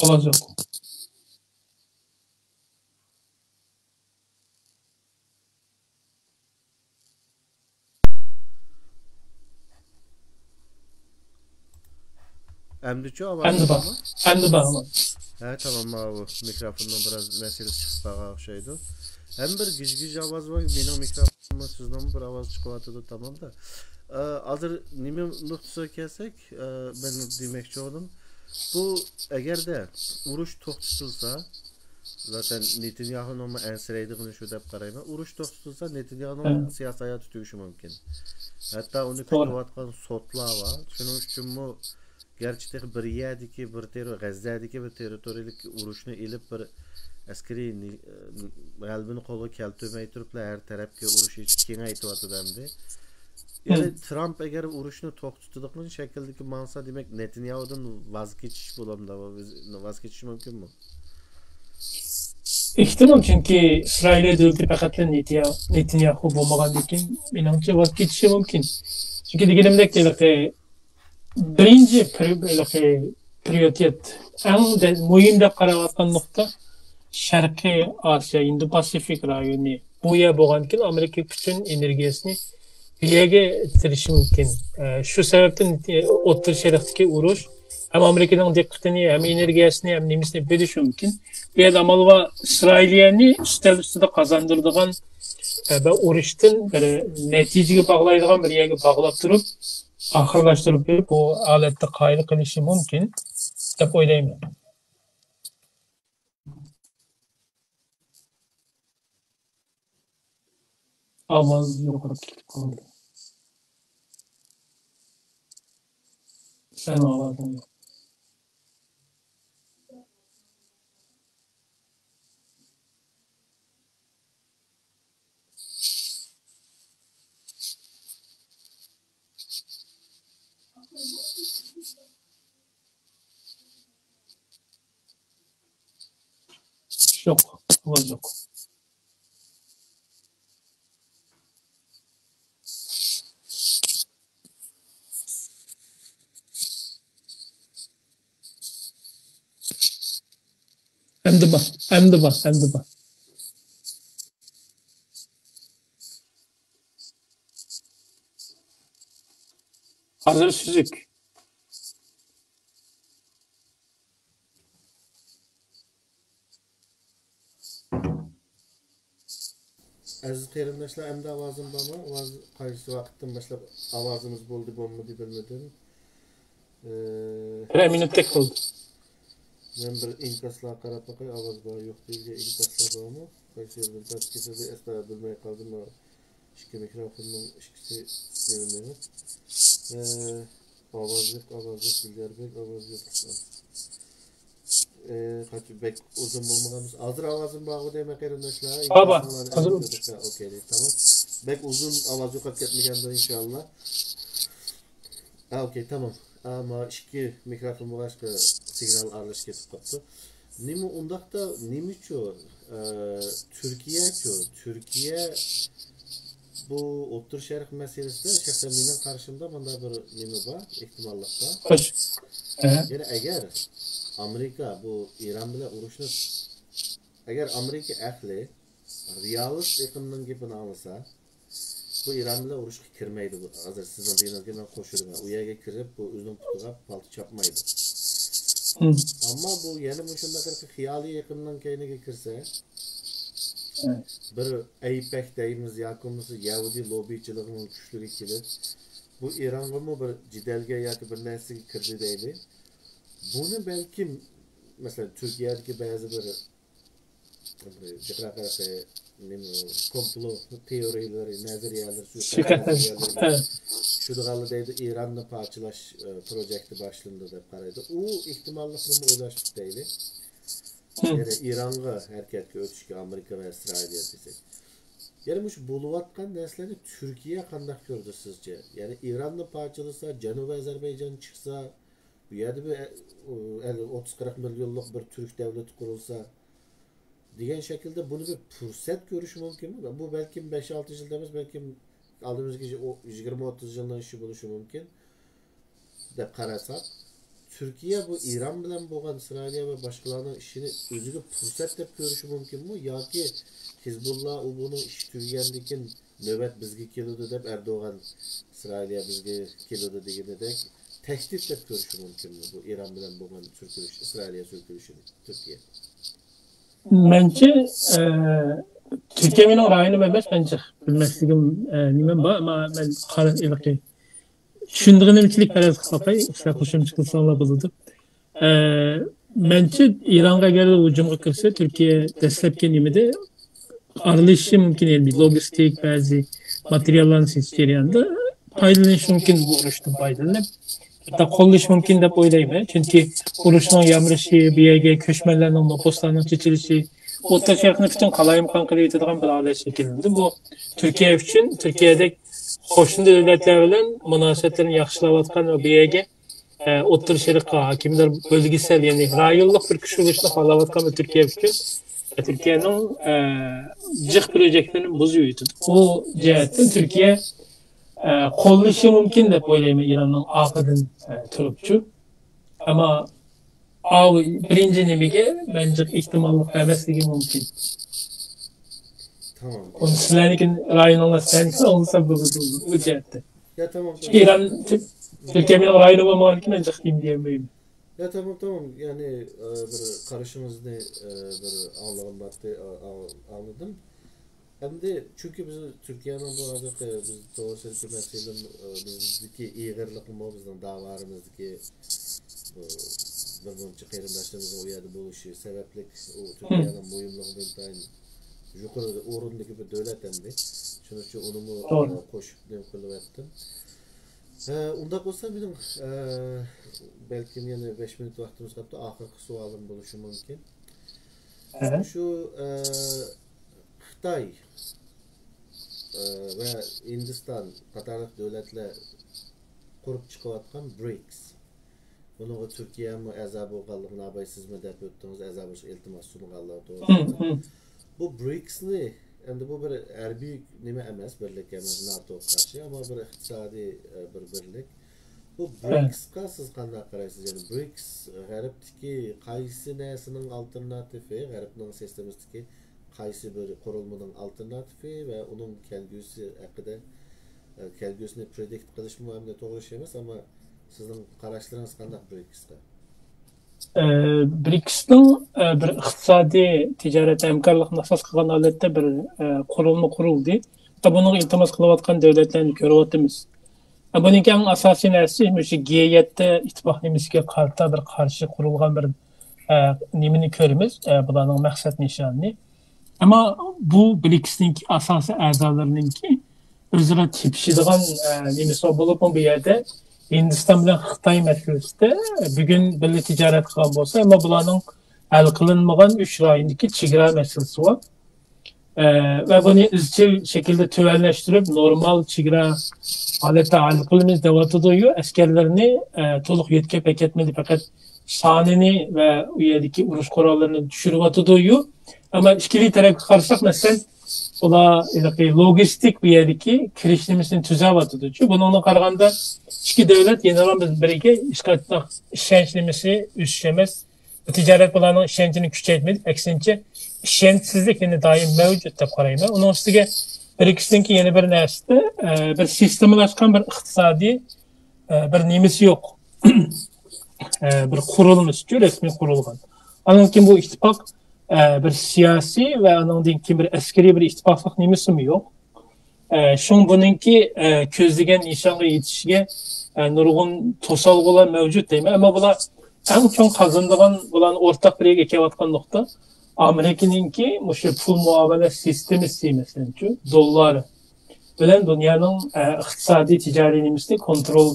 ئاۋاز يوق. ئەمدىچۇ ئاۋازىم بارمۇ؟ ئەمدى بار. ھە، تامام، ماۋۇ مىكروفوننىڭ بىراز مەسىلىسى چىقىپ قالغان ئوخشايدۇ. ھەم بىر گىژ-گىژ ئاۋاز بار، مېنىڭ مىكروفونۇممۇ، سىزنىڭمۇ بىر ئاۋاز چىقىۋاتىدۇ، تامامدا. ئە، ھازىر نېمە نۇقتىسىغا كەلسەك، ئە، مەن دېمەكچى بولدۇم. بۇ ئەگەردە ئۇرۇش توختىتىلسا، زاتەن نېتەنياھۇنىڭمۇ ئەنسىرەيدىغىنى شۇ دەپ قارايمەن. ئۇرۇش توختىتىلسا، نېتەنياھۇنىڭ سىياسىي ھاياتى تۈگىشى مۇمكىن. ھەتتا ئۇنى كۈتۈۋاتقان سوتلار بار. شۇنىڭ ئۈچۈنمۇ گەرچە تېخى بىر يەردىكى بىر تېررو-، غەززەدىكى بىر تېررىتورىيەلىك ئۇرۇشنى ئېلىپ، بىر ئەسكىرىي نى-، غەلىبىنى قولغا كەلتۈرمەي تۇرۇپلا، ھەر تەرەپكە ئۇرۇش ئېچىپ كېڭەيتىۋاتىدۇ ئەمدى. يەنى ترامپ ئەگەر ئۇرۇشنى توختىتىدىغان شەكىلدىكى ماڭسا، دېمەك، نېتەنياھۇدىن ۋاز كېچىش بولامدۇ؟ ۋاز كېچىشى مۇمكىنمۇ؟ ئېھتىمال، چۈنكى ئىسرائىلىيە دۆلىتى پەقەتلا نېتىيا-، نېتەنياھۇ بولمىغاندىن كېيىن، مېنىڭچە، ۋاز كېچىشى مۇمكىن. چۈنكى دېگىنىمدەك، ھېلىقى بىرىنچى پرى-، ھېلىقى پرىيورىتېت، ئەڭ دە-، مۇھىم دەپ قاراۋاتقان نۇقتا شەرقىي ئاسىيا، ھىندى پاسىفىك رايونى. بۇ يەر بولغاندىكىن ئامېرىكا پۈتۈن ئېنېرگىيەسىنى بۇ يەرگە ئىتتىرىشى مۇمكىن. ئە، شۇ سەۋەبتىن ئوتتۇرا شەرقتىكى ئۇرۇش ھەم ئامېرىكىنىڭ دىققىتىنى، ھەم ئېنېرگىيەسىنى، ھەم نېمىسىنى بۆلۈشى مۇمكىن. بۇ يەردە ئامال بار ئىسرائىلىيەنى ئۈستەل ئۈستىدە قازاندۇرىدىغان، ئە، بىر ئۇرۇشتىن بىر نەتىجىگە باغلايدىغان بىر يەرگە باغلاپ تۇرۇپ، ئاخىرلاشتۇرۇپ بېرىپ، بۇ ھالەتتە قايىل قىلىشى مۇمكىن دەپ ئويلايمەن. ئاۋاز يوقاپ كېتىپ قالدى. سەن ئاۋازىڭ يوق. يوق، ئاۋاز يوق. ئەمدى بار، ئەمدى بار، ئەمدى بار. ھازىر سۈزۈك. ئەزىز قېرىنداشلار، ئەمدى ئاۋازىم بارمۇ؟ ئاۋاز قايسى ۋاقىتتىن باشلاپ ئاۋازىمىز بولدى، بولمىدى بىلمىدىم. ئى، بىرەر مىنۇتتەك بولدى. مەن بىر ئىنكاسلارغا قاراپ باقاي، ئاۋاز بار يوق دېگەن ئىنكاسلار بارمۇ؟ قايسى يەردىن تارتىپ كېتىلدى، ئەسلا بىلمەي قالدىم. ئىككى مىكروفوننىڭ ئىككىسى نېمە مېڭىپ. ئاۋاز يوق، ئاۋاز يوق، دىلياربېك، ئاۋاز يوق. ئى، قاچ-، بەك ئۇزۇن بولمىغان بولسا، ھازىر ئاۋازىم بارغۇ دەيمەن، قېرىنداشلار. بار، بار. ئىنكاسىڭلارنى ھازىر ئەمدى ئوكەي، دەيدۇ. تامام. بەك ئۇزۇن ئاۋاز يوقاپ كەتمىگەندۇ، ئىنشاللا. ھە، ئوكەي، تامام. ئەمما ئىككى مىكروفون بولغاچقا سىگنال ئارىلىشىپ كېتىپ قاپتۇ. نېمە ئۇنداقتا، نېمىچۇ، ئە، تۈركىيەچۇ؟ تۈركىيە بۇ ئوتتۇرا شەرق مەسىلىسىدە شەخسەن مېنىڭ قارىشىمدا مۇنداق بىر نېمە بار، ئېھتىماللىق بار. خوش. ئەھە. يەنى ئەگەر ئامېرىكا بۇ ئىران بىلەن ئۇرۇشنى، ئەگەر ئامېرىكا ئەقلى رېئالىست ئېقىمنىڭ گېپىنى ئاڭلىسا، بۇ ئىران بىلەن ئۇرۇشقا كىرمەيدۇ. بۇ ھازىر سىزنىڭ دېگىنىڭىزگە مەن قوشۇلىمەن. ئۇ يەرگە كىرىپ، بۇ ئۆزىنىڭ پۇتىغا پالتا چاپمايدۇ. مم. ئەمما بۇ يەنە مۇشۇنداق بىر خىيالىي ئېقىمنىڭ كەينىگە كىرسە، مم، بىر ئەيپەك دەيمىز ياكى بولمىسا يەھۇدىي لوببىچىلىقىنىڭ كۈچلۈكى كېلىپ، بۇ ئىرانغىمۇ بىر جېدەلگە ياكى بىر نەرسىگە كىردى دەيلى. بۇنى بەلكىم، مەسىلەن، تۈركىيەدىكى بەزى بىر جىقراق ھېلىقى نېمە، كومپلو تېئورىيەلىرى، نەزەرىيەلىرى، سۇيىقەست نەزەرىيەلىرىگە چۈشىدىغانلار دەيدۇ، ئىراننى پارچىلاش، ئە، پروجېكتى باشلىنىدۇ دەپ قارايدۇ. ئۇ ئېھتىماللىقنىمۇ ئويلاشتۇق دەيلى. مم. يەنى ئىرانغا ھەرىكەتكە ئۆتۈشكە ئامېرىكا ۋە ئىسرائىلىيە دېسەك. يەنى مۇشۇ بولۇۋاتقان نەرسىلەرنى تۈركىيە قانداق كۆرىدۇ سىزچە؟ يەنى ئىراننى پارچىلىسا، جەنۇبىي ئەزەربەيجان چىقسا، بۇ يەردە بىر، ئە، ئوتتۇز قىرىق مىليونلۇق بىر تۈرك دەۋلىتى قۇرۇلسا، دېگەن شەكىلدە بۇنى بىر پۇرسەت كۆرۈشى مۇمكىنمۇ؟ بۇ بەلكىم بەش-ئالتە يىلدا ئەمەس، بەلكىم ئالدىمىزدىكى يىگىرمە-ئوتتۇز يىلنىڭ ئىشى بولۇشى مۇمكىن، دەپ قارىساق، تۈركىيە بۇ ئىران بىلەن بولغان ئىسرائىلىيە ۋە باشقىلارنىڭ ئىشىنى ئۆزىگە پۇرسەت دەپ كۆرۈشى مۇمكىنمۇ؟ ياكى ھىزبۇللا ئۇ بۇنىڭ ئىشى تۈگىگەندىن كېيىن نۆۋەت بىزگە كېلىدۇ دەپ، ئەردوغان ئىسرائىلىيە بىزگە كېلىدۇ دېگىنىدەك، تەھدىت دەپ كۆرۈشى مۇمكىنمۇ بۇ ئىران بىلەن بولغان سۈركىلىش، ئىسرائىلىيە سۈركىلىشىنى تۈركىيە؟ مەنچە، ئە، تۈركىيە مېنىڭ رايونۇم ئەمەس، مەنچە بىلمەسلىكىم، ئە، نېمەم بار، ئەمما مەن قارا-، ھېلىقى چۈشىنىدىغىنىمچىلىك پەرەز قىلىپ باقاي، سىلەر قوشۇمچە قىلساڭلار بولىدۇ. ئە، مەنچە ئىرانغا ئەگەر ھۇجۇمغا كىرسە، تۈركىيە دەسلەپكى نېمىدە ئارىلىشىشى مۇمكىن، يەنى لوگىستىك، بەزى ماتېرىياللارنى سېتىش جەريانىدا پايدىلىنىشى مۇمكىن بۇ ئۇرۇشتىن پايدىلىنىپ. ھەتتا قوللىشى مۇمكىن دەپ ئويلايمەن. چۈنكى ئۇرۇشنىڭ يامرىشى، بۇ يەرگە كۆچمەنلەرنىڭ، نوپۇسلارنىڭ چېچىلىشى، ئوتتۇرا شەرقنى پۈتۈن قالايمىقان قىلىۋېتىدىغان بىر ھالەت شەكىللەندى. بۇ تۈركىيە ئۈچۈن، تۈركىيەدەك قوشنا دۆلەتلەر بىلەن مۇناسىۋەتلىرىنى ياخشىلاۋاتقان ۋە بۇ يەرگە ئە، ئوتتۇرا شەرققە ھاكىملار بۆلگۈسەل، يەنى رايونلۇق بىر كۈچ بولۇشنى خالاۋاتقان بىر تۈركىيە ئۈچۈن، ئە، تۈركىيەنىڭ، ئە، جىق بىر ئۆجەكلىرىنى بۇزۇۋېتىدۇ. بۇ جەھەتتىن تۈركىيە، ئە، قوللىشى مۇمكىن دەپ ئويلايمەن ئىراننىڭ ئارقىدىن، ئە، تۇرۇپچۇ. ئەمما ئاۋۇ بىرىنچى نېمىگە مەن جىق ئېھتىماللىق بەرمەسلىكى مۇمكىن. تامام. ئۇنى سىلەرنىڭكى رايونۇڭلار سىلەرنىڭكى ئوڭلىسا بولىدۇ بۇ جەھەتتە. يا تامام، چۈنكى تامام. ئىران تۈ-، تۈركىيە مېنىڭ رايونۇم بولمىغاندىكىن مەن جىق دېيەلمەيمەن. يا تامام، تامام. يەنى، ئە، بىر قارىشىڭىزنى، ئە، بىر ئاڭلىغان بارتى، ئا-، ئا-، ئاڭلىدىم. ئەمدى چۈنكى بىز تۈركىيەنىڭ بۇ ھازىرقى بىز توغرىسىدا كۆپ نەرسىنى، ئە، بىزدىكى ئېغىرلىقىمۇ، بىزنىڭ داۋالىرىمىزدىكى بۇ بىر مۇنچە قېرىنداشلىرىمىزنىڭ ئۇ يەردە بولۇشى سەۋەبلىك ئۇ تۈركىيەنىڭ مۇھىملىقىنى ئىنتايىن يۇقىرى ئورۇندىكى بىر دۆلەت ئەمدى. شۇنىڭ ئۈچۈن ئۇنىمۇ، توغرا. ئە، قوشۇپ نېمە قىلىۋەتتىم. ئە، ئۇنداق بولسا مېنىڭ، ئە، بەلكىم يەنە بەش مىنۇت ۋاقتىمىز قاپتۇ. ئاخىرقى سوئالىم بولۇشى مۇمكىن. ئەھە. شۇ، ئە، خىتاي، ئە، ۋە ھىندىستان قاتارلىق دۆلەتلەر قۇرۇپ چىقىۋاتقان برىكس. بۇنىڭغا تۈركىيەمۇ ئەزا بولغانلىقىنى ئاباي سىزمۇ دەپ ئۆتتىڭىز، ئەزا بولۇشقا ئىلتىماس سۇنغانلار توغرىسىدا. بۇ برىكسنى، ئەمدى بۇ بىر ھەربىي نېمە ئەمەس، بىرلىك ئەمەس، ناتوغا قارشى، ئەمما بىر ئىقتىسادىي، ئە، بىر بىرلىك. بۇ برىكسقا سىز قانداق قارايسىز؟ يەنى برىكس غەربتىكى قايسى نەرسىنىڭ ئالتېرناتىپى، غەربنىڭ سىستېمىسىدىكى قايسى بىر قۇرۇلمىنىڭ ئالتېرناتىپى ۋە ئۇنىڭ كەلگۈسى ھەققىدە، ئە، كەلگۈسىنى پرېدىكت قىلىشمۇ ئەمدى توغرا ئىش ئەمەس، ئەمما سىزنىڭ قاراشلىرىڭىز قانداق برىكسقا؟ ئە، برىكسنىڭ، ئە، بىر ئىقتىسادىي تىجارەت ھەمكارلىقىنى ئاساس قىلغان ھالەتتە بىر، ئە، قۇرۇلما قۇرۇلدى. ۋە بۇنىڭغا ئىلتىماس قىلىۋاتقان دۆلەتلەرنى كۆرۈۋاتىمىز. ئە، بۇنىڭكى ئەڭ ئاساسىي نەرسىسى مۇشۇ گې يەتتە ئىتتىپاق نېمىسىگە قارىتا بىر قارشى قۇرۇلغان بىر، ئە، نېمىنى كۆرىمىز، ئە، بۇلارنىڭ مەقسەت نىشانىنى. ئەمما بۇ برىكسنىڭكى ئاساسىي ئەزالىرىنىڭكى ئۆزئارا تېپىشىدىغان، ئە، نېمىسى بار بولۇپمۇ بۇ يەردە ھىندىستان بىلەن خىتاي مەسىلىسىدە بۈگۈن بىللە تىجارەت قىلغان بولسا، ئەمما بۇلارنىڭ ھەل قىلىنمىغان ئۈچ رايوندىكى چېگرا مەسىلىسى بار. ئە، ۋە بۇنى ئىزچىل شەكىلدە تۆۋەنلەشتۈرۈپ، نورمال چېگرا ھالەتتە ھەل قىلىمىز دەۋاتىدۇ-يۇ، ئەسكەرلىرىنى، ئە، تولۇق يۆتكەپ ئەكەتمىدى، پەقەت سانىنى ۋە ئۇ يەردىكى ئۇرۇش قوراللىرىنى چۈشۈرۈۋاتىدۇ-يۇ. ئەمما ئىككىلى تەرەپكە قارىساق، مەسىلەن، ئۇلار ھېلىقى لوگىستىك بۇ يەردىكى كىرىش نېمىسىنى تۈزەۋاتىدۇ. چۈنكى بۇنىڭدىن قارىغاندا، ئىككى دۆلەت يەنىلا بىر-بىرىگە ھېچقانداق ئىشەنچ نېمىسى ئۆسۈش ئەمەس. تىجارەت بۇلارنىڭ ئىشەنچىنى كۈچەيتمىدى، ئەكسىنچە، ئىشەنچسىزلىك يەنە دائىم مەۋجۇت دەپ قارايمەن. ئۇنىڭ ئۈستىگە برىكسنىڭكى يەنە بىر نەرسىدە، ئە، بىر سىستېمىلاشقان بىر ئىقتىسادىي، ئە، بىر نېمىسى يوق. ئە، بىر قۇرۇلمىسىچۇ رەسمىي قۇرۇلغان. ئاندىن كېيىن بۇ ئىتتىپاق، ئە، بىر سىياسىي ۋە ئاندىن كېيىن بىر ئەسكىرىي بىر ئىتتىپاقلىق نېمىسىمۇ يوق. ئە، شۇڭا بۇنىڭكى، ئە، كۆزلىگەن نىشانغا يېتىشىگە، ئە، نۇرغۇن توسالغۇلار مەۋجۇت دەيمەن. ئەمما بۇلار ئەڭ چوڭ قازىنىدىغان، بۇلارنى ئورتاق بىر يەرگە ئەكېلىۋاتقان نۇقتا ئامېرىكىنىڭكى مۇشۇ پۇل مۇئامىلە سىستېمىسى، مەسىلەنچۇ، دوللار بىلەن دۇنيانىڭ، ئە، ئىقتىسادىي تىجارىي نېمىسىنى كونترول،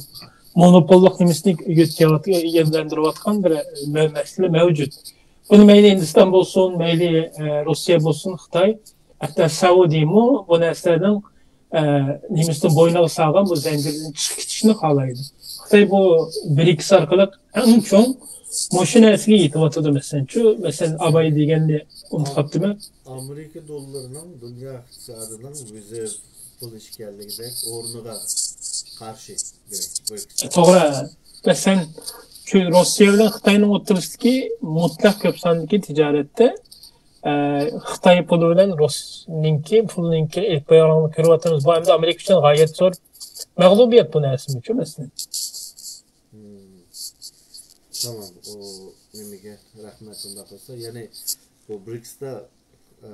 مونوپوللۇق نېمىسىنى يۆتكەۋات-، يۆنلەندۈرۈۋاتقان بىر مە-، مەسىلە مەۋجۇت. بۇنى مەيلى ھىندىستان بولسۇن، مەيلى، ئە، روسىيە بولسۇن، خىتاي، ھەتتا سەئۇدىمۇ بۇ نەرسىلەرنىڭ، ئە، نېمىسىنى بوينىغا سالغان بۇ زەنجىردىن چىقىپ كېتىشنى خالايدۇ. خىتاي بۇ برىكس ئارقىلىق ئەڭ چوڭ مۇشۇ نەرسىگە يېتىۋاتىدۇ، مەسىلەنچۇ، مەسىلەن، ئاباي دېگەننى ئۇنتۇپ قاپتىمەن. ئامېرىكا دوللىرىنىڭ دۇنيا ئىقتىسادىنىڭ رېزېرۋ پۇل ئىكەنلىكىدەك ئورنىغا قارشى، دېمەك، بۇ ئىككىسى. توغرا. مەسىلەن، شۇ روسىيە بىلەن خىتاينىڭ ئوتتۇرىسىدىكى مۇتلەق كۆپ ساندىكى تىجارەتتە، ئە، خىتاي پۇلى بىلەن رۇسنىڭكى پۇلىنىڭكى ئېلىپ بېرىدىغانلىقىنى كۆرۈۋاتىمىز. بۇ ئەمدى ئامېرىكا ئۈچۈن غايەت زور مەغلۇبىيەت بۇ نەرسىمۇچۇ، مەسىلەن. تامام، ئۇ نېمىگە رەھمەت. ئۇنداق بولسا، يەنى بۇ برىكستا، ئە،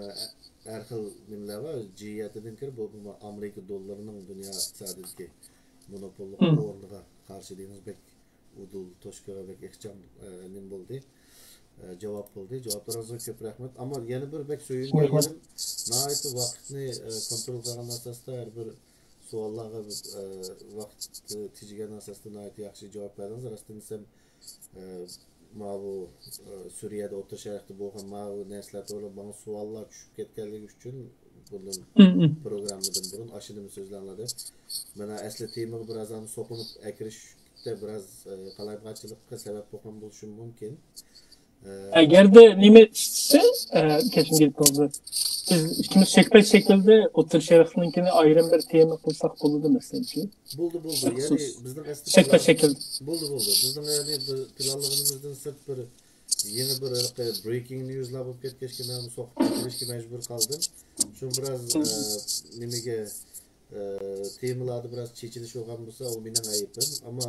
ھەر خىل نېمىلەر بار، جىھەتىدىن كىرىپ، بۇ، بۇ ئامېرىكا دوللىرىنىڭ دۇنيا ئىقتىسادىدىكى مونوپوللۇق ئورنىغا قارشى دېگىنىڭىز بەك ئۇدۇل توشكىغا بەك ئىخچام، ئە، نېمە بولدى، ئە، جاۋاب بولدى. جاۋابلىرىڭىزغا كۆپ رەھمەت. ئەمما يەنە بىر بەك سۆيۈنگەن يېرىم، ناھايىتى ۋاقىتنى، ئە، كونترول قىلغان ئاساستا ھەر بىر سوئاللارغا، ئە، ۋاقىت تېجىگەن ئاساستا ناھايىتى ياخشى جاۋاب بەردىڭىز. راستىنى دېسەم، ئە، ماۋۇ، ئە، سۈرىيەدە، ئوتتۇرا شەرقتە بولغان ماۋۇ نەرسىلەر توغرىلىق ماڭا سوئاللار چۈشۈپ كەتكەنلىكى ئۈچۈن بۇندىن، پروگراممىدىن بۇرۇن ئاشۇنىمۇ سۆزلەڭلار دەپ. مانا ئەسلى تېمىغا بىراز سوقۇنۇپ ئەكىرىشتە بىراز، ئە، قالايمىقانچىلىققا سەۋەب بولغان بولۇشى مۇمكىن. ئە، ئەگەردە نېمە ئىشلىسە، ئە، كەچۈرۈم، گېپىڭىزنى. بىز ئىككىمىز شەكىلدە ئوتتۇرا شەرقنىڭكىنى ئايرىم بىر تېما قىلساق بولىدۇ، مەسىلەن، شۇ. بولدى، بولدى. يەنى بىزنىڭ ئەسلى شەكىلدە. بولدى، بولدى. بىزنىڭ يەنى بىر پىلانلىغىنىمىزدىن سىرت بىر يېڭى بىر ھېلىقى برېيكىڭ نيۇزلار بولۇپ كەتكەچكە، مەن سوقۇپ كەتكەچكە مەجبۇر قالدىم. شۇ بىراز، ئە، نېمىگە، ئە، تېمىلاردا بىراز چېچىلىش بولغان بولسا، ئۇ مېنىڭ ئەيىبىم. ئەمما،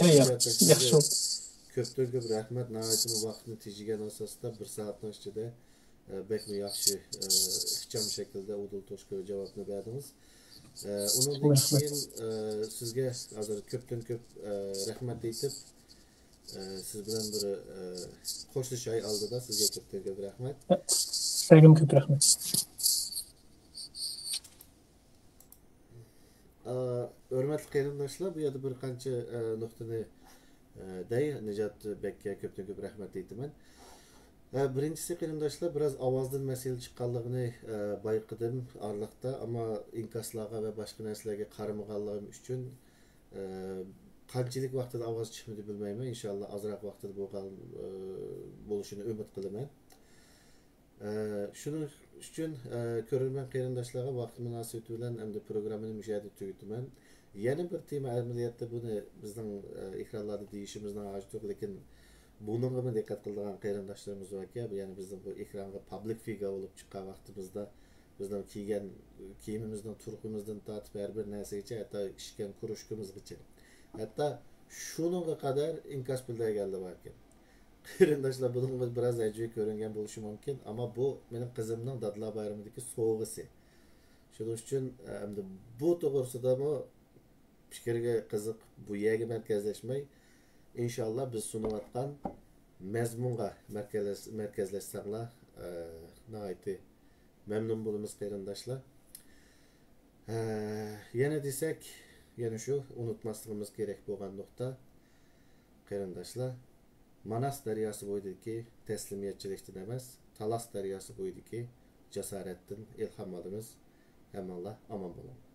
ئە، ياق، ياخشى. كۆپتىن كۆپ رەھمەت، ناھايىتىمۇ ۋاقىتنى تېجىگەن ئاساستا بىر سائەتنىڭ ئىچىدە، ئە، بەكمۇ ياخشى، ئە، ئىخچام شەكىلدە ئۇدۇل توشكىغا جاۋابنى بەردىڭىز. ئە، ئۇنىڭدىن كېيىن، ئە، سىزگە ھازىر كۆپتىن كۆپ، ئە، رەھمەت ئېيتىپ، ئە، سىز بىلەن بىر، ئە، خوشلىشاي ئالدىدا سىزگە كۆپتىن كۆپ رەھمەت. سىزگىمۇ كۆپ رەھمەت. ئا، ھۆرمەتلىك قېرىنداشلار، بۇ يەردە بىر قانچە، ئە، نۇقتىنى، ئە، دەي، نىجات بەككە كۆپتىن كۆپ رەھمەت ئېيتىمەن. ئە، بىرىنچىسى، قېرىنداشلار، بىراز ئاۋازدىن مەسىلە چىققانلىقىنى، ئە، بايقىدىم ئارىلىقتا، ئەمما ئىنكاسلارغا ۋە باشقا نەرسىلەرگە قارىمىغانلىقىم ئۈچۈن، ئە، قانچىلىك ۋاقىتتا ئاۋاز چىقمىدى بىلمەيمەن، ئىنشاللا ئازراق ۋاقتىدا بولغان، ئە، بولۇشىنى ئۈمىد قىلىمەن. ئە، شۇنىڭ ئۈچۈن، ئە، كۆرۈرمەن قېرىنداشلارغا ۋاقىت مۇناسىۋىتى بىلەن ئەمدى پروگراممىنى مۇشۇ يەردە تۈگىتىمەن. يەنە بىر تېما، ئەمەلىيەتتە بۇنى بىزنىڭ، ئە، ئېكرانلاردا دېيىشىمىزنىڭ ھاجىتى يوق، لېكىن بۇنىڭغىمۇ دىققەت قىلىدىغان قېرىنداشلىرىمىز باركەن، يەنى بىزنىڭ بۇ ئېكرانغا پابلىك فىگۇر بولۇپ چىققان ۋاقتىمىزدا بىزنىڭ كىيگەن كىيىمىمىزنىڭ تۇرقىمىزدىن تارتىپ ھەر بىر نەرسىگىچە، ھەتتا ئىچكەن كۇرۇشكىمىزغىچە، ھەتتا شۇنىڭغا قەدەر ئىنكاس بىلدۈرگەنلەر باركەن. قېرىنداشلار، بۇنىڭغا بىراز ئەجىب كۆرۈنگەن بولۇشى مۇمكىن، ئەمما بۇ مېنىڭ قىزىمنىڭ دادىلار بايرىمىدىكى سوۋغىسى. شۇنىڭ ئۈچۈن، ئە، ئەمدى بۇ توغرىسىدىمۇ پىكىرگە قىزىق، بۇ يەرگە مەركەزلەشمەي، ئىنشاللا بىز سۇنۇۋاتقان مەزمۇنغا مەركەزلەش-، مەركەزلەشسەڭلار، ئە، ناھايىتى مەمنۇن بولىمىز، قېرىنداشلار. ھە، يەنە دېسەك، يەنە شۇ ئۇنتۇماسلىقىمىز كېرەك بولغان نۇقتا، قېرىنداشلار، ماناس دەرياسى بويىدىكى تەسلىمىيەتچىلىكتىن ئەمەس، تالاس دەرياسى بويىدىكى جاسارەتتىن ئىلھام ئالىمىز. ھەممىڭلار ئامان بولۇڭلار.